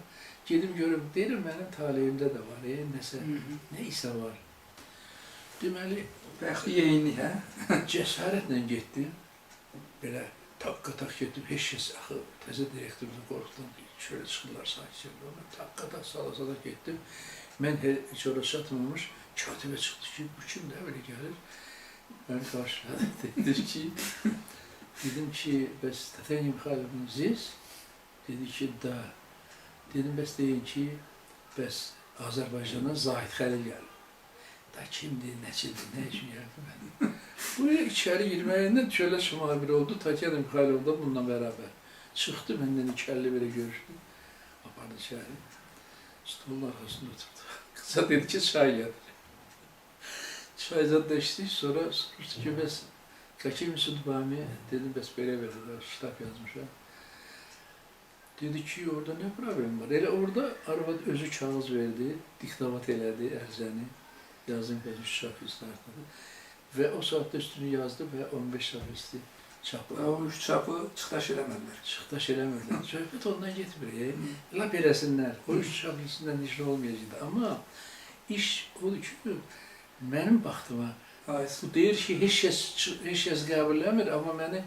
Gedim görüm, deyirəm, mənim taleyimdə də var, nəsə, nə isə var. Deməli, Bəxti yeyinlik, hə? Cəsarətlə getdim, belə taqqa-taq getdim, heç kəs axı təzə direktordan qorxudan çölə çıxırlar sakitcə. Mən taqqa-taq sala-sala getdim. Mən heç ora çatmamış, katibə çıxdı ki, bu kim də belə gəlir? Məni qarşıladı, dedim ki, bəs Tatyana Mixaylovna siz? Dedi ki, da. Dedim, bəs deyin ki, bəs Azərbaycandan Zahid Xəlil gəlib. Da kimdir, nəçidir, nə üçün gəldi mən? Buraya içəri girməyindən çölə çıxmağa bir oldu. Tatyana Mixaylov da bununla bərabər. Çıxdı, məndən iki əlli belə görüşdü. Apardı içəri. Stolun arxasında oturdu. Qıza dedi ki, çay gətir. Çay zad da içdik, sonra soruşdu ki, bəs Kakim Sudbami, dedim, bəs belə-belə, kitab yazmışam. Dedi ki, orada nə problem var? Elə orada arvad özü kağız verdi, diktavat elədi ərzəni. Yazdım ki, 3 çap üstü. Və o saatda üstünü yazdı və 15 çap üstü çapı. O 3 çapı çıxdaş eləmədilər. Çıxdaş eləmədilər. Söhbət ondan getmir. Lap eləsinlər. O 3 çap üstündən iş olmayacaqdı. Amma iş odur ki, mənim baxtıma, bu deyir ki, heç kəs qəbul eləmir, amma məni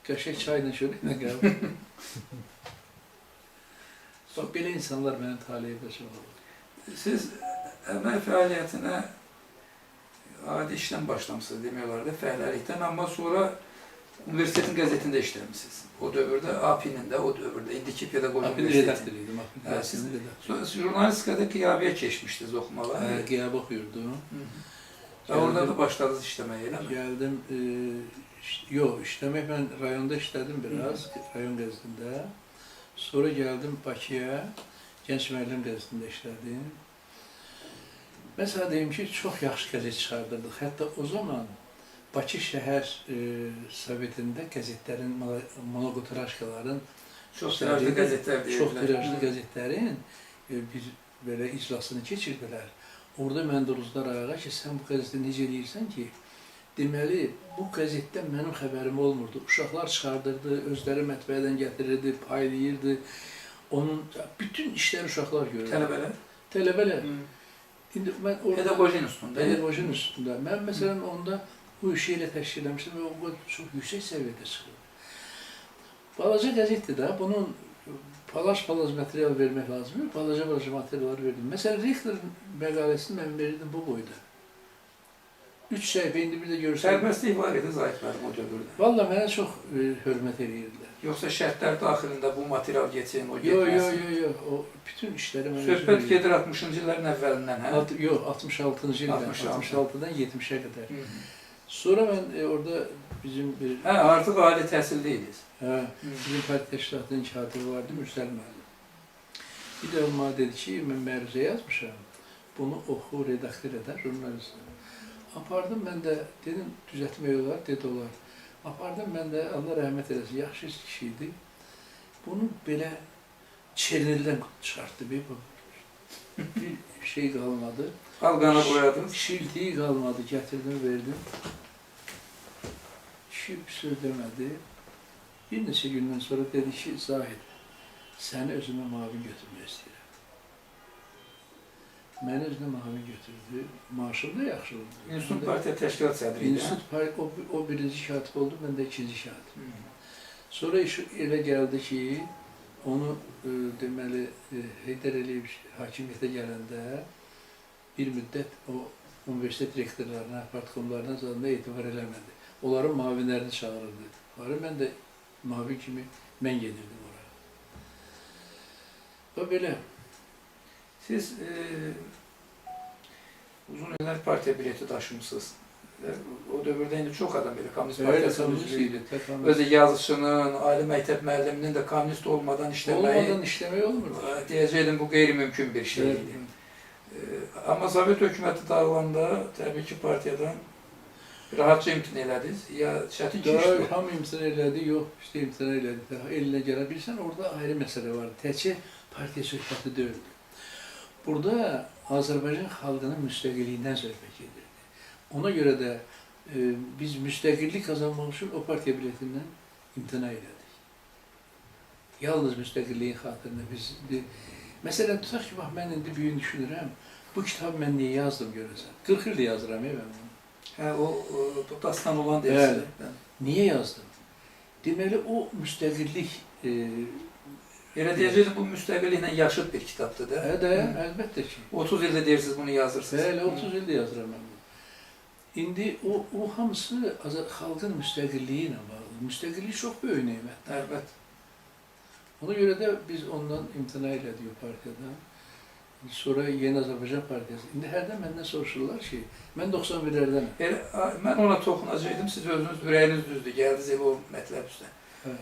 qəşəng çayla şöyle qəbul eləmir. Bax, belə insanlar mənim taleyimdə çox olur. Siz əmək fəaliyyətinə adi işdən başlamışsınız demək olar da, fəhləlikdən, amma sonra universitetin qəzetində işləmişsiniz. O dövrdə APİ-nin də, o dövrdə, indiki pedaqoji APİ-nin redaktoru idim. Siz jurnalistikada qiyabiyə keçmişdiniz oxumağa. Qiyabı oxuyurdum. Və orada da başladınız işləməyə, elə mi? Gəldim, yox, işləmək mən rayonda işlədim biraz, rayon qəzetində. Sonra gəldim Bakıya, Gənc Müəllim qəzetində işlədim. Məsələn, deyim ki, çox yaxşı qəzet çıxardırdıq. Hətta o zaman Bakı şəhər sovetində qəzetlərin, monoqotirajkaların, çox tirajlı qəzetlər deyirdilər. Çox tirajlı qəzetlərin bir belə iclasını keçirdilər. Orada mən duruzlar ayağa ki, sən bu qəzetdə necə eləyirsən ki, deməli, bu qəzetdən mənim xəbərim olmurdu. Uşaqlar çıxardırdı, özləri mətbəədən gətirirdi, paylayırdı. Onun bütün işləri uşaqlar görürdü. Tələbələr? Tələbələr. İndi mən orada pedaqojinin üstündə. Pedaqojinin üstündə. Mən məsələn onda bu işi elə təşkil eləmişdim və o qədər çox yüksək səviyyədə çıxırdı. Balaca qəzetdir də, bunun palaş-palaş material vermək lazım yox, balaca-balaca materiallar verdim. Məsələn, rektorun məqaləsini mən verirdim bu boyda. 3 səhifə indi bir də görürsən. Sərbəstlik var idi Zahid müəllim o dövrdə. Vallahi mənə çox hörmət edirdilər. Yoxsa şərtlər daxilində bu material geçsin, o getməsin? Yox, yox, yox, o bütün işləri mənə... Söhbət gedir 60-cı illərin əvvəlindən, hə? Yox, 66-cı ildən, 66-dan 70-ə qədər. Sonra mən orada bizim bir... Hə, artıq ali təhsildə idiniz. Hə, bizim parti təşkilatının katibi vardı, Mürsəl müəllim. Bir də o mənə dedi ki, mən məruzə yazmışam, bunu oxu, redaktor edər, jurnalist. Apardım mən də, dedim, düzəltmək olar, dedi olar. Apardım mən də, Allah rəhmət eləsin, yaxşı kişi idi. Bunu belə çernildən çıxartdı, bir şey qalmadı. Alqana boyadınız. Şiltiyi qalmadı, gətirdim, verdim. Kişi bir söz demədi. Bir neçə gündən sonra dedi ki, Zahid, səni özümə mavin götürmək istəyirəm. Məni özünə mavin götürdü. Maaşım da yaxşı oldu. İnstitut partiya təşkilat sədri idi. İnstitut partiya, o birinci katib oldu, mən də ikinci katib. Sonra iş elə gəldi ki, onu deməli, Heydər Əliyev hakimiyyətə gələndə bir müddət o universitet rektorlarına, partkomlarına zadına etibar eləmədi. Onların mavinlərini çağırırdı. Mən də mavin kimi mən gedirdim oraya. Və belə. Siz uzun illər partiya bileti daşımışsınız. O dövrdə indi çox adam belə Komünist Partiyasının üzvü idi. Özü yazıçının, ali məktəb müəlliminin də komünist olmadan işləməyi... Olmadan işləmək olmurdu. Deyəcəkdim, bu qeyri-mümkün bir şey idi. Amma Sovet hökuməti dağılanda təbii ki, partiyadan rahatca imtina elədiniz. Ya çətin keçdi. Hamı imtina elədi, yox, işte imtina elədi. Daha elinə gələ bilirsən, orada ayrı məsələ var. Təkcə partiya söhbəti deyildi. Burada Azərbaycan xalqının müstəqilliyindən söhbət gedirdi. Ona görə də biz müstəqillik qazanmaq üçün o partiya biletindən imtina elədik. Yalnız müstəqilliyin xatirinə biz... Məsələn, tutaq ki, bax, mən indi bu gün düşünürəm, bu kitabı mən niyə yazdım görəsən? 40 ildir yazıram, mən bunu. Hə, o dastan olan deyirsiniz. Bəli. Niyə yazdım? Deməli, o müstəqillik... Elə deyəcəkdim, bu müstəqilliklə yaşıd bir kitabdır da. Hə də, əlbəttə ki. 30 ildir deyirsiniz, bunu yazırsınız. Bəli, 30 ildir yazıram mən bunu. İndi o hamısı xalqın müstəqilliyi ilə bağlı. Müstəqillik çox böyük nemətdir. Əlbəttə. Ona görə də biz ondan imtina elədik o partiyadan. Sonra Yeni Azərbaycan Partiyası. İndi hərdən məndən soruşurlar ki, mən 91-lərdənəm. Elə, mən ona toxunacaqdım, siz özünüz ürəyiniz düzdür, gəldiniz elə o mətləb üstə. Hə.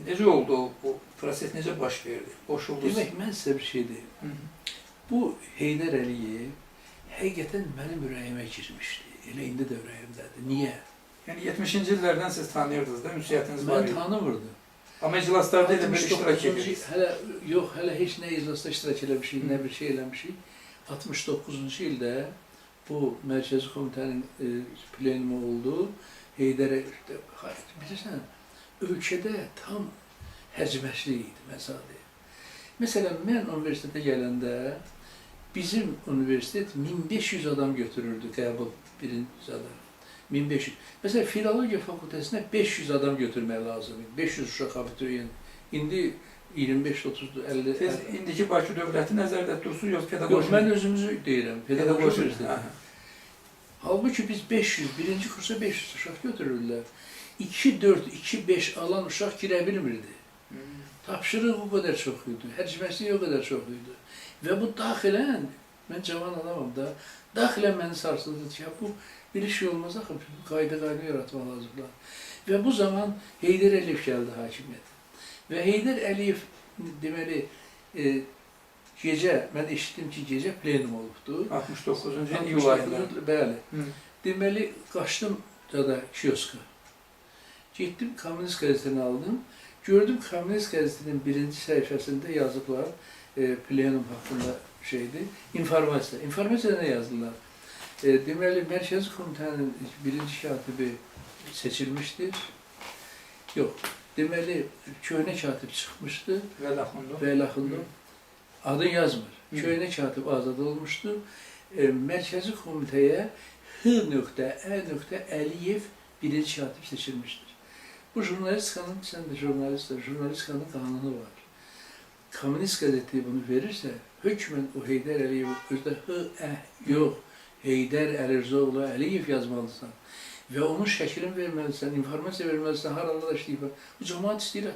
Necə oldu o proses, necə baş verdi? Qoşuldunuz. Demək, mən sizə bir şey deyim. Bu Heydər Əliyev həqiqətən mənim ürəyimə girmişdi. Elə indi də ürəyimdədir. Niyə? Yəni 70-ci illərdən siz tanıyırdınız da, ünsiyyətiniz var Mən idi. tanımırdım. Amma iclaslarda elə bir iştirak edirdiniz. Hələ, yox, hələ heç nə iclasda iştirak eləmişik, nə bir şey eləmişik. 69-cu ildə bu Mərkəzi Komitənin plenumu oldu. Heydər, bilirsən, ölkədə tam hərcməşlik idi, mən sana deyim. Məsələn, mən universitetə gələndə bizim universitet 1500 adam götürürdü qəbul birinci adam. 1500. Məsələn, Filologiya fakültəsinə 500 adam götürmək lazım idi. 500 uşaq abituriyent. İndi 25, 30, 50... Siz indiki Bakı dövləti nəzərdə tutursunuz, yox pedaqoji? Yox, mən özümüzü deyirəm. Pedaqoji universiteti. Aha. Halbuki biz 500, birinci kursa 500 uşaq götürürdülər. 2, 4, 2, 5 alan uşaq girə bilmirdi. Tapşırıq o qədər çox idi, hərcməslik o qədər çox idi. Və bu daxilən, mən cavan adamam da, daxilən məni sarsıldı ki, bu bir iş olmaz axı, qayda yaratmaq lazımdır. Və bu zaman Heydər Əliyev gəldi hakimiyyətə. Və Heydər Əliyev deməli, gecə, mən eşitdim ki, gecə plenum olubdu. 69-cu iyul ayında. Bəli. Deməli, qaçdım da kioska. Getdim, Komünist qəzetini aldım. Gördüm, Komünist qəzetinin birinci səhifəsində yazıblar, plenum haqqında şeydi, informasiya. İnformasiyada nə yazdılar? Deməli, Mərkəzi Komitənin birinci katibi seçilmişdir. Yox, deməli, köhnə katib çıxmışdı. Vəlaxundov. Vəlaxundov. Adı yazmır. Köhnə katib azad olmuşdu. Mərkəzi Komitəyə H.Ə. Əliyev birinci katib seçilmişdir. Bu jurnalistikanın, sən də jurnalistlər, jurnalistikanın qanunu var. Komünist qəzeti bunu verirsə, hökmən o Heydər Əliyev, özdə H, Ə, yox, Heydər Əlirzaoğlu Əliyev yazmalısan və onun şəklini verməlisən, informasiya verməlisən, haralarda işləyib. Bu cəmaat istəyir.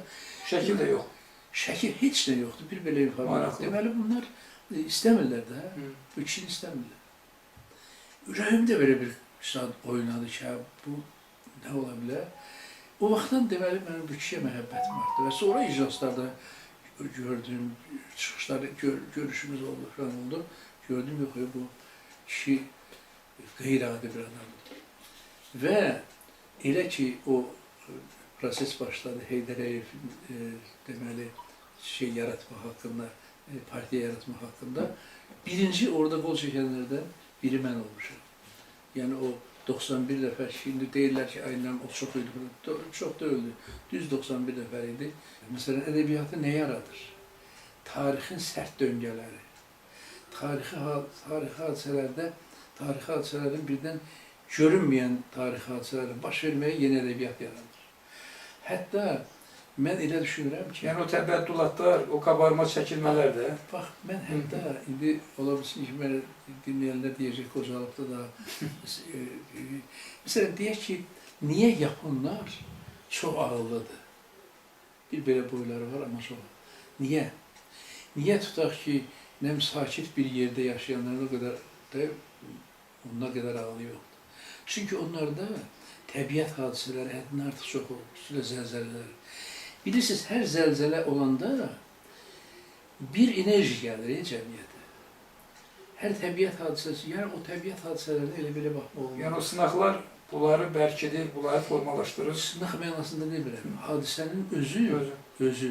Şəkil də yox. Şəkil heç də yoxdur, bir belə informasiya. Deməli, bunlar istəmirlər də, bu kişini istəmirlər. Ürəyimdə belə bir saat oynadı ki, bu nə ola bilər? O vaxtdan deməli, mənim bu kişiyə məhəbbətim artdı və sonra iclaslarda gördüyüm çıxışlar, görüşümüz oldu, falan oldu. Gördüm, yox, bu kişi qeyri-adi bir adamdır. Və elə ki, o proses başladı, Heydər Əliyev deməli, şey yaratmaq haqqında, partiya yaratmaq haqqında, birinci orada qol çəkənlərdən biri mən olmuşam. Yəni o 91 nəfər, şimdi deyirlər ki, aynen o çox idi, çox da öldü. Düz 91 nəfər idi. Məsələn, ədəbiyyatı nə yaradır? Tarixin sərt döngələri. Tarixi hadisələrdə, tarixi hadisələrin birdən görünməyən tarixi hadisələrin baş verməyi yeni ədəbiyyat yaradır. Hətta mən elə düşünürəm ki... Yəni o təbəddulatlar, o qabarma çəkilmələr də... Bax, mən hətta indi ola bilsin ki, mənə dinləyənlər deyəcək, qocalıqda da... Məsələn, deyək ki, niyə yaponlar çox ağıllıdır? Bir belə boyları var, amma çox. Niyə? Niyə tutaq ki, nəm sakit bir yerdə yaşayanların o qədər də, onlar qədər ağlı yoxdur? Çünki onlarda təbiət hadisələri həddindən artıq çox olur, xüsusilə zəlzələlər. Bilirsiniz, hər zəlzələ olanda bir enerji gəlir cəmiyyətə. Hər təbiət hadisəsi, yəni o təbiət hadisələrinə elə belə baxmaq olmaz. Yəni o sınaqlar bunları bərkidir, bunları formalaşdırır. Sınaq mənasında demirəm. Hadisənin özü, özü.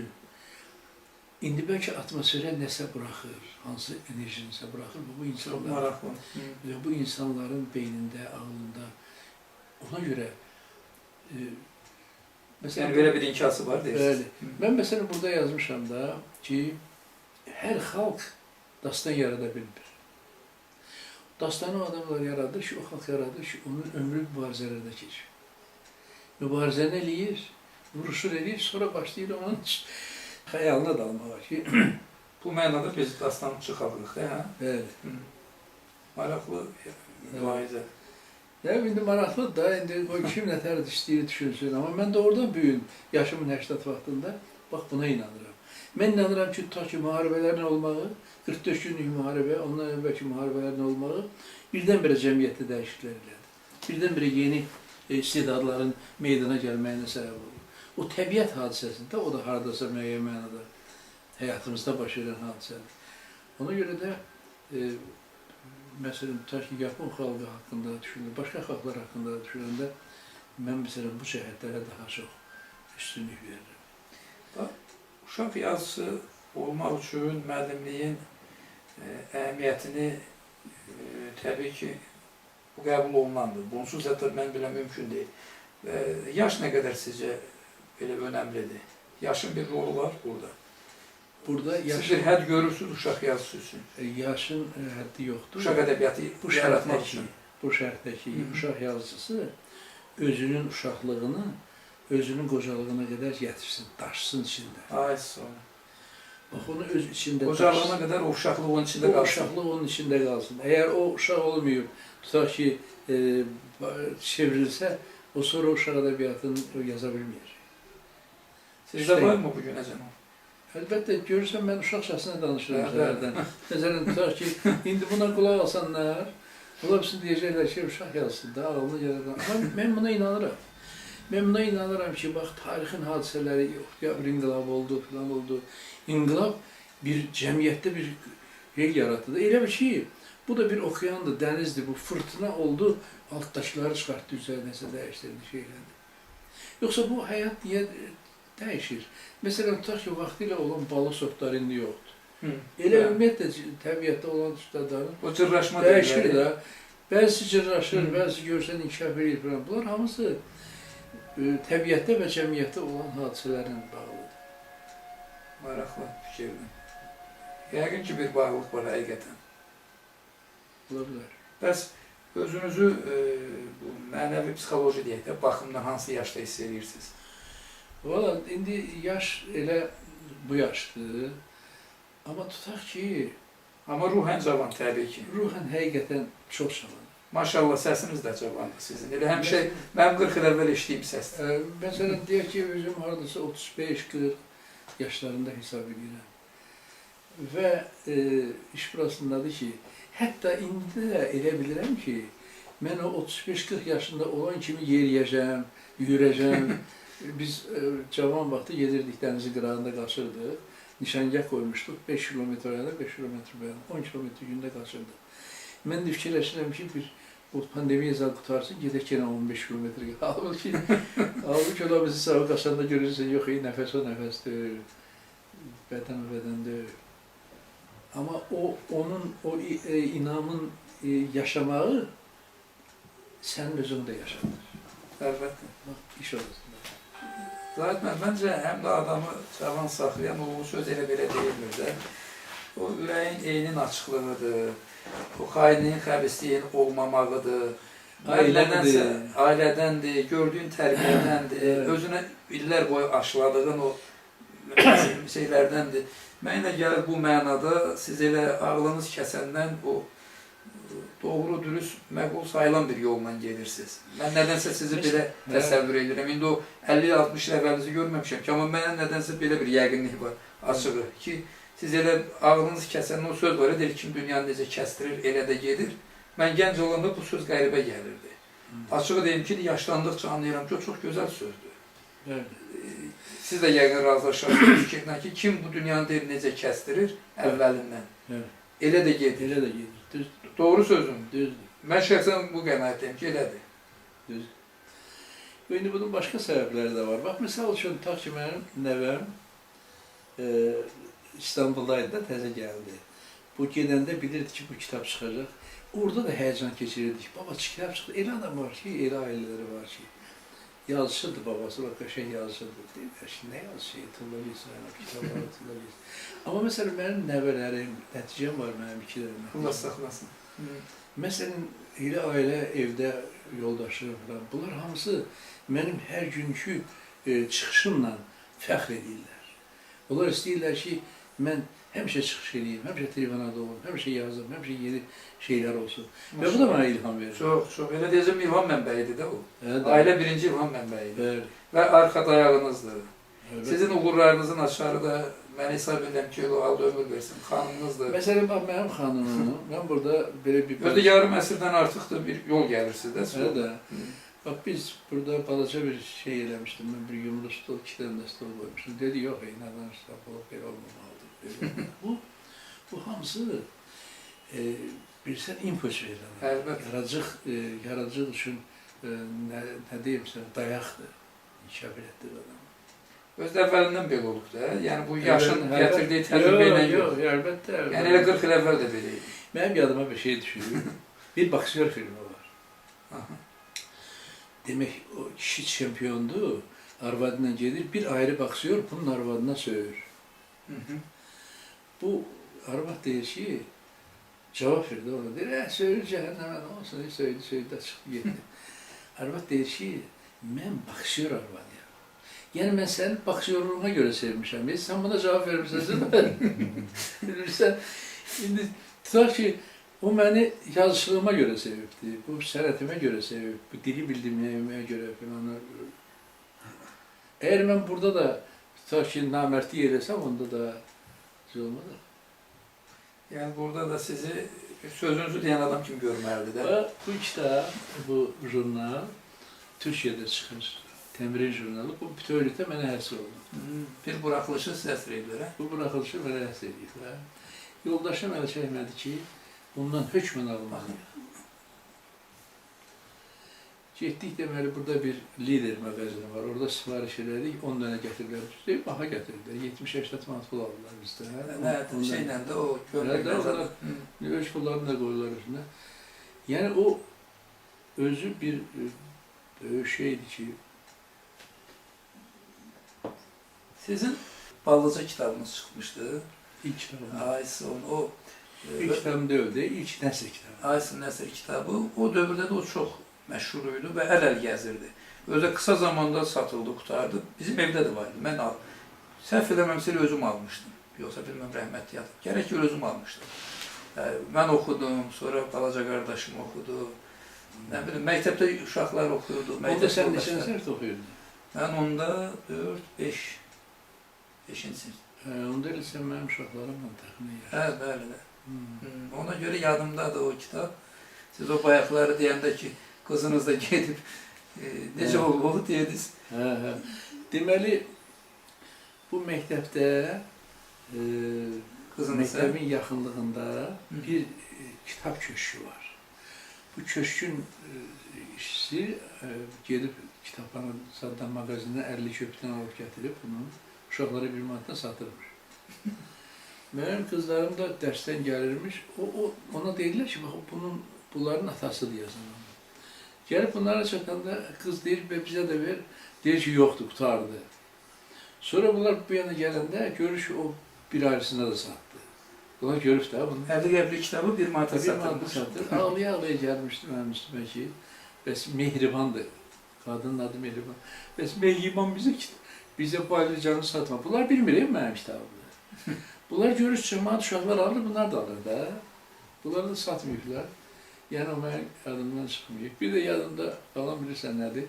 İndi bəlkə atmosferə nəsə buraxır, hansı enerjinisə buraxır. Bu insanlar, maraqlı. Və bu insanların beynində, ağlında ona görə məsələn, Yəni belə bir inkası var deyirsiniz. Bəli. Mən məsələn burada yazmışam da ki, hər xalq dastan yarada bilmir. Dastanı o adamlar yaradır ki, o xalq yaradır ki, onun ömrü mübarizələrdə keçir. Mübarizəni eləyir, vuruşur eləyir, sonra başlayır onun xəyalına dalmağa ki, Bu mənada biz dastançı xalqıq, hə? bəli. Maraqlı mülahizə. Ya indi maraqlıdır da, indi qoy kim nə tərz istəyir düşünsün. Amma mən doğrudan bu gün yaşımın 80 vaxtında bax buna inanıram. Mən inanıram ki, tutaq ki, müharibələrin olmağı, 44 günlük müharibə, ondan əvvəlki müharibələrin olmağı birdən-birə cəmiyyətdə dəyişikliklər elədi. Birdən-birə yeni istedadların meydana gəlməyinə səbəb oldu. O təbiət hadisəsində, o da hardasa müəyyən mənada həyatımızda baş verən hadisədir. Ona görə də məsələn, tutaq ki, Yapon xalqı haqqında düşünür, başqa xalqlar haqqında düşünəndə mən məsələn bu cəhətlərə daha çox üstünlük verirəm. Uşaq yazısı olmaq üçün müəllimliyin əhəmiyyətini təbii ki, bu qəbul olunandır. Bunsuz hətta mən bilən mümkün deyil. Yaş nə qədər sizcə belə önəmlidir? Yaşın bir rolu var burada. Burada Siz bir hədd görürsünüz uşaq yazısı üçün. Yaşın həddi yoxdur. Uşaq ədəbiyyatı bu yaratmaq üçün. Bu şərtdə ki, uşaq yazıcısı özünün uşaqlığını, özünün qocalığına qədər gətirsin, daşısın içində. Ay sağ olun. Bax, onu öz içində Qocalığına daşısın. qədər o uşaqlıq onun içində O qalsın. uşaqlıq onun içində qalsın. Əgər o uşaq olmayıb, tutaq ki, çevrilsə, o sonra uşaq ədəbiyyatını yaza bilməyəcək. Sizdə var mı bu günəcən o? Əlbəttə, görürsən, mən uşaqcasına danışıram Bəli. səhərdən. Məsələn, tutaq ki, indi buna qulaq asanlar, ola bilsin deyəcəklər ki, uşaq yazsın da, ağıllı gəlir. Amma mən buna inanıram. Mən buna inanıram ki, bax, tarixin hadisələri, Oktyabr inqilabı oldu, filan oldu. İnqilab bir cəmiyyətdə bir şey yaratdı. Elə bir şey, bu da bir okeandır, dənizdir, bu fırtına oldu, altdaşları çıxartdı, üzərinə nəsə dəyişdirdi, şeyləndi. Yoxsa bu həyat niyə dəyişir? Məsələn, tutaq ki, vaxtilə olan balıq sortları indi yoxdur. Elə ümumiyyətlə təbiətdə olan sortların O cırraşma dəyişir deyirlər. də. Bəzisi cırraşır, bəzisi görsən inkişaf edir falan. Bunlar hamısı təbiətdə və cəmiyyətdə olan hadisələrlə bağlıdır. Maraqlı fikirdir. Yəqin ki, bir bağlılıq var həqiqətən. Ola bilər. Bəs özünüzü bu mənəvi psixoloji deyək də, baxımdan hansı yaşda hiss edirsiniz? Valla indi yaş elə bu yaşdır. Amma tutaq ki, Amma ruhən cavan təbii ki. ruhən həqiqətən çox cavan. Maşallah səsiniz də cavandır sizin. Elə həmişə mənim 40 il əvvəl eşitdiyim səsdir. Məsələn, deyək ki, özüm hardasa 35-40 yaşlarında hesab edirəm. Və iş burasındadır ki, hətta indi də elə bilirəm ki, mən o 35-40 yaşında olan kimi yeriyəcəm, yürəcəm. Biz cavan vaxtı gedirdik dənizin qırağında qaçırdıq. Nişangah qoymuşduq. 5 kilometr oyana, 5 kilometr bu yana, 10 kilometr gündə qaçırdıq. Mən də fikirləşirəm ki, bir bu pandemiya zaten qurtarsın, gedək yenə 15 kilometr. Halbuki ola bizi sağa qaçanda görürsən, yox, nəfəs o nəfəs deyil, bədən o bədən deyil. Amma onun o inamın yaşamağı sənin özün də yaşadır. Əlbəttə. Bax, iş orasında. Zahid müəllim, məncə həm də adamı cavan saxlayan o söz elə belə deyilmir də. O ürəyin eynin açıqlığıdır, o xainliyin, xəbisliyin olmamağıdır. Ailədəndir. Ailədəndir, gördüyün tərbiyədəndir, Evet. özünə illər boyu aşıladığın o şeylərdəndir. Mənə elə gəlir bu mənada siz elə ağlınız kəsəndən o doğru, dürüst, məqbul sayılan bir yolla gedirsiniz. Mən nədənsə sizi belə təsəvvür edirəm. İndi o 50-60 il əvvəlinizi görməmişəm ki, amma mənə nədənsə belə bir yəqinlik var açığı ki, siz elə ağlınız kəsəndən o söz var, deyir kim dünyanı necə kəstirir, elə də gedir. Mən gənc olanda bu söz qəribə gəlirdi. Açığı deyim ki, yaşlandıqca anlayıram ki, o çox gözəl sözdür. Evet. Siz də yəqin razılaşarsınız fikirlə ki, kim bu dünyanı deyir necə kəstirir əvvəlindən. Evet. Elə də gedir. Elə də gedir. Düzdür. Doğru sözüm. Düzdür. Mən şəxsən bu qənaətdəyim ki, elədir. Düz. İndi bunun başqa səbəbləri də var. Bax, misal üçün, tutaq ki, mənim nəvəm İstanbuldaydı da, təzə gəldi. Bu gedəndə bilirdi ki, bu kitab çıxacaq. Orada da həyəcan keçirirdik. Baba, kitab çıxdı. Elə adam var ki, elə ailələri var ki, yazıçıdır babası, bax, qəşəng yazıçıdır. Deyirlər ki, nə yazıçı, tulla getsin, kitabları tulla getsin. Amma məsələn, mənim nəvələrim, nəticəm var mənim iki dənə. Allah saxlasın. Məsələn, elə ailə evdə yoldaşlarım falan, bunlar hamısı mənim hər günkü çıxışımla fəxr edirlər. Onlar istəyirlər ki, mən həmişə çıxış eləyim, həmişə tribunada olum, həmişə yazım, həmişə yeni şeylər olsun. Və bu da mənə ilham verir. Çox, çox. Elə deyəcəm, ilham mənbəyidir də o. Hə, də. Ailə birinci ilham mənbəyidir. Bəli, Və arxa dayağınızdır. əlbəttə. Sizin uğurlarınızın açarı da mən hesab edirəm ki, o Allah ömür versin, xanımınızdır. Məsələn, bax, mənim xanımım, mən burada belə bir... Özü də yarım əsrdən artıqdır bir yol gəlir sizdə. Hə də. Bax, biz burada balaca bir şey eləmişdim. Mən bir yumru stol, iki dənə də stol qoymuşdum. Dedi, yox, ey, nə danışırsan, bu belə olmamalıdır. Belə olmamalıdır. Bu hamısı bilirsən, impuls verir. adama. Əlbəttə. Yaradıcıq, yaradıcıq üçün nə deyim sənə, dayaqdır. İnkişaf elətdirir adamı. Özü də əvvəlindən belə olub da. Yəni bu yaşın Əlbəttə. gətirdiyi təcrübə ilə Yox, yox. yox, əlbəttə. əlbəttə. Yəni elə 40 il əvvəl də belə idi. Mənim yadıma bir şey düşür. Bir boksör filmi var. Aha. Demək, o kişi çempiondur, arvadına gedir, bir ayrı boksör bunun arvadına söyür. Hı -hı. Bu arvad deyir ki, cavab verdi ona, deyir, söyür cəhənnəmə, nə olsun, söydü, söydü, də çıxdı, getdi. Arvad deyir ki, mən boksör arvadıyam. Yəni, mən sənin boksörlüğünə görə sevmişəm. Sən buna cavab vermirsən, bilirsən, indi tutaq ki, o məni yazıçılığıma görə sevibdi, bu sənətimə görə sevib, bu dili bildiyimə görə filan. Əgər mən burada da tutaq ki, namərdlik eləsəm, onda da şey olmaz. Yəni burada da sizi sözünüzü deyən adam kimi görməlidir də. Və bu kitab, bu jurnal Türkiyədə çıxır. Təmrin jurnalı. Bu bütövlükdə mənə həsr olunub. Bir buraxılışı sizə həsr edirlər, hə? Bu buraxılışı mənə həsr ediblər. Yoldaşım əl çəkmədi ki, bundan hökmən almalıyıq. Getdik deməli, burada bir lider mağazini var. Orada sifariş elədik, 10 dənə gətirdilər. Deyib, baha gətirdilər. 70-80 manat pul aldılar bizdən. Nə, şeylə də o köməklə Hə, də, zaten. Öz pullarını da qoyurlar üstünə. Yəni o özü bir böyük şeydir ki, Sizin Ballıca kitabınız çıxmışdı. ilk kitabım. Aysun o İlk kitabım deyildi, ilk nəsr kitabı. Aysun Nəsr kitabı o dövrdə də o çox məşhur idi və əl-əl gəzirdi. Özü də qısa zamanda satıldı, qurtardı. Bizim evdə də var idi. Mən al. Səhv eləməmsə elə özüm almışdım. Yoxsa bilməm rəhmətli yatıb. Gərək ki özüm almışdım. Mən oxudum, sonra balaca qardaşım oxudu. Nə bilim, məktəbdə uşaqlar oxuyurdu. Onda Məktəb sən yoldaşları. neçənci sinifdə oxuyurdun? Mən onda 4, 5, 5-ci sinif. Hə, onda elə sən mənim uşaqlarımla təxminən yaşlı. Hə, bəli. də. Ona görə yadımdadır o kitab. Siz o bayaqları deyəndə ki, qızınız da gedib necə Hə. olub o deyədiniz. Hə, hə. Deməli, bu məktəbdə Qızınız məktəbin yaxınlığında Hı. bir kitab köşkü var. Bu köşkün işçisi gedib kitabxana zaten mağazindən 50 köpükdən alıb gətirib bunu uşaqlara bir manatdan satırmış. Mənim qızlarım da dərsdən gəlirmiş. O ona deyirlər ki, bax bunların atasıdır yazan. Gəlib bunlara çatanda qız deyir, "Bə bizə də ver." Deyir ki, yoxdur, qurtardı. Sonra bunlar bu yana gələndə görür ki, o bir ayrısına da satdı. Bunlar görüb də bunu. 50 qəpiklik kitabı bir manata Bir manata satılmış. satır. Ağlaya ağlaya gəlmişdi mənim üstümə ki, bəs Mehribandır. Qadının adı Mehriban. Bəs Mehriban bizə Baylıcanı satma. Bunlar bilmir mənim kitabımı. Bunlar görür cemaat uşaqlar alır, bunlar da alır da. Bunları da satmayıblar. Yəni o mənim yadımdan çıxmayıb. Bir də yadımda qalan bilirsən nədir?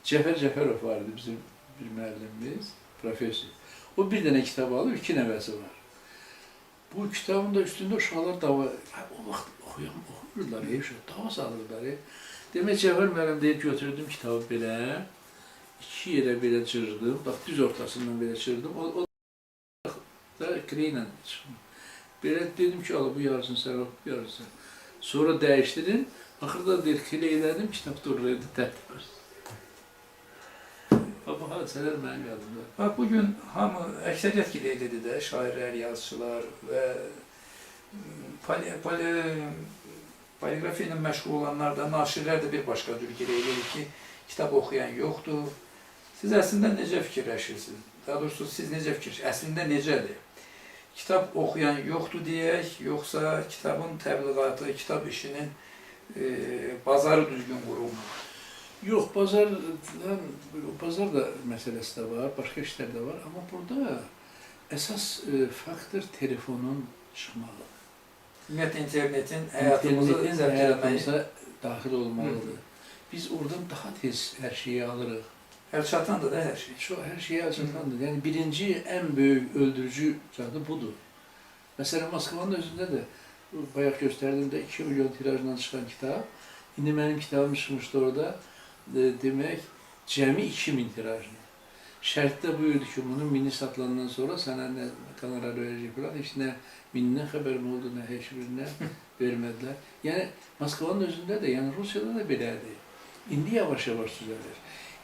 Cəfər Cəfərov var idi bizim bir müəllimimiz, professor. O bir dənə kitab alır, iki nəvəsi var. Bu kitabın da üstündə uşaqlar dava... O vaxt oxuyurdular, uşaq, dava salırlar. Demək Cəfər müəllim deyir, götürdüm kitabı belə, iki yerə belə cırdım, bax düz ortasından belə cırdım. O da kreylə çıxdım. Belə dedim ki, ala bu yarısını sən oxu, bu yarısını. Sonra dəyişdirin. Axırda deyir, xileylədim, kitab dururdu tərtib. Bu hadisələr mənim yadımda. Bax, bugün hamı, əksəriyyət ki, elədir də, şairlər, yazıçılar və poligrafiya ilə məşğul olanlar da, naşirlər də bir başqa cür giley ki, kitab oxuyan yoxdur. Siz əslində necə fikirləşirsiniz? Daha doğrusu, siz necə fikirləşirsiniz? Əslində necədir? Kitab oxuyan yoxdur deyək, yoxsa kitabın təbliğatı, kitab işinin bazarı düzgün qurulmur? Yox, bazar da məsələsi də var, başqa işlər də var. Amma burada əsas faktor telefonun çıxmağı. Ümumiyyətlə, internetin həyatımızı İnternetin zəbt eləməyi, həyatımıza daxil olmalıdır. Biz oradan daha tez hər şeyi alırıq. Əl çatandır da hər şey. Çox hər şeyə əl çatandır. Yəni birinci ən böyük öldürücü cadı budur. Məsələn, Moskvanın özündə də bayaq göstərdim də 2 milyon tirajla çıxan kitab. İndi mənim kitabım çıxmışdı orada. Demək, cəmi 2000 tirajla. Şərtdə buyurdu ki, bunun mini satılandan sonra sənə nə qonorar verəcək falan. Heç nə minindən xəbərim oldu, nə heç birinə vermədilər. Yəni Moskvanın özündə də, yəni Rusiyada da belədir. İndi yavaş-yavaş düzəlir.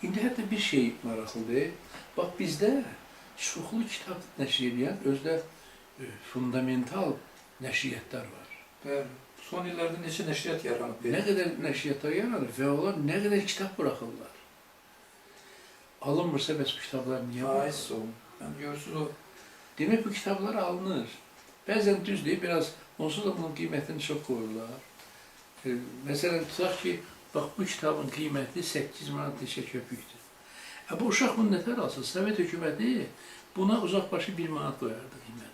İndi hətta bir şey maraqlıdır. Bax bizdə çoxlu kitab nəşr edən özdə fundamental nəşriyyatlar var. Bəli. Son illərdə neçə nəşriyyat yaranıb? Nə qədər nəşriyyatlar yaranır və onlar nə qədər kitab buraxırlar. Alınmırsa bəs bu kitablar niyə Faiz buraxılır? solun. Yəni görürsünüz o Demək bu kitablar alınır. Bəzən düz deyil, biraz onsuz da bunun qiymətini çox qoyurlar. Məsələn, tutaq ki, bax bu kitabın qiyməti 8 manat neçə köpükdür. Bu uşaq bunu nətər alsın? Sovet hökuməti buna uzaqbaşı 1 manat qoyardı qiyməti.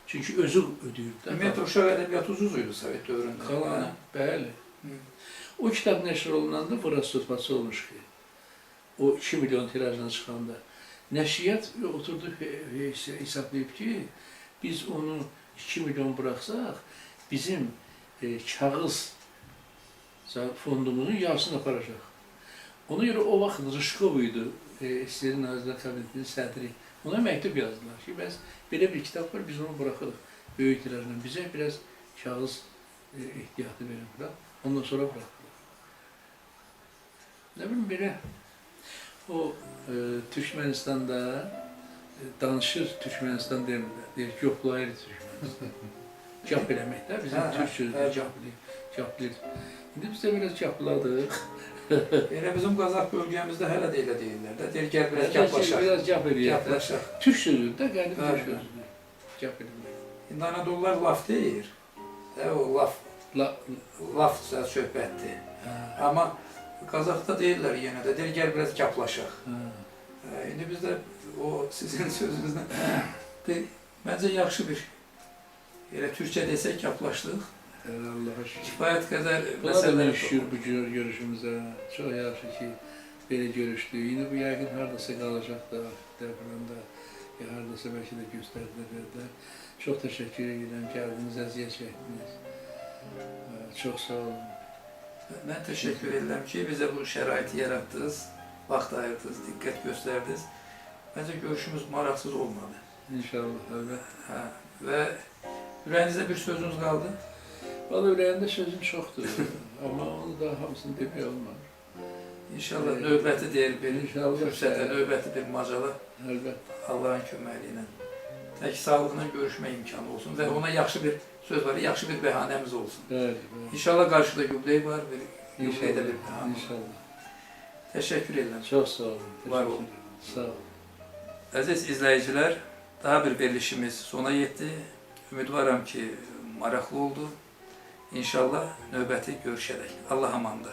Çünki özü ödəyirdi. də. Ümumiyyətlə uşaq ədəbiyyatı ucuz idi Sovet dövründə. Qalan, bəli. Hı. O kitab nəşr olunanda vırastutması olmuş ki, o 2 milyon tirajla çıxanda. Nəşriyyat oturdu hesablayıb ki, biz onu 2 milyon buraxsaq, bizim kağız fondumuzun yarısını aparacaq. Ona görə o vaxt Rışkov idi, SSR Nazirlər Kabinetinin sədri. Ona məktub yazdılar ki, bəs belə bir kitab var, biz onu buraxırıq böyük tirajla. Bizə biraz kağız ehtiyatı verin falan. Ondan sonra bıraktılar. Ne bileyim belə o Türkmenistan'da danışır Türkmenistan demirlər. Deyir, yoklayır Türkmenistan. Cap eləmək də bizim Hə, türk sözüdür, hə. caplayır, caplayır. İndi biz də biraz capladıq. Elə bizim Qazax bölgəmizdə hələ də elə deyirlər də. Deyir gəl biraz gaplaşaq. Biraz cap eləyək. də. Gaplaşaq. Türk sözüdür də, qədim Hə, türk hə. sözüdür. Cap eləmək. İndi Anadolular laf deyir. Də o laf, La, laf söhbətdir. hə, Amma Qazaxda deyirlər yenə də, deyir gəl biraz gaplaşaq. hə. İndi biz də o sizin sözünüzdən məncə yaxşı bir elə türkcə desək gaplaşdıq. Allah'a şükür. Kifayət qədər Buna da mən məsələlər şükür bu görüşümüzə. Çox yaxşı ki, belə görüşdük. İndi bu yəqin hardasa qalacaq da, arxivdə falan da, ya hardasa bəlkə də göstərdilər, verdilər. Çox təşəkkür edirəm, gəldiniz, əziyyət çəkdiniz. Çox sağ olun. Mən təşəkkür edirəm ki, bizə bu şəraiti yaratdınız, vaxt ayırdınız, diqqət göstərdiniz. Məncə görüşümüz maraqsız olmadı. İnşallah, əlbəttə. Hə, və ürəyinizdə bir sözünüz qaldı? Vallahi ürəyimdə sözüm çoxdur, amma onu da hamısını demək olmaz. İnşallah növbəti deyir bir İnşallah. fürsətə, növbəti bir macala Əlbəttə. Allahın köməyi ilə. Tək sağlıqla görüşmə imkanı olsun və ona yaxşı bir söz var, yaxşı bir bəhanəmiz olsun. Bəli, bəli. İnşallah qarşıda yubiley var, bir yubileydə bir bəhanə. İnşallah. Təşəkkür edirəm. Çox sağ olun. Var Təşəkkür olun. edirəm. Sağ olun. Əziz izləyicilər, daha bir verilişimiz sona yetdi. Ümidvaram ki, maraqlı oldu. İnşallah növbəti görüşərək. Allah amanda.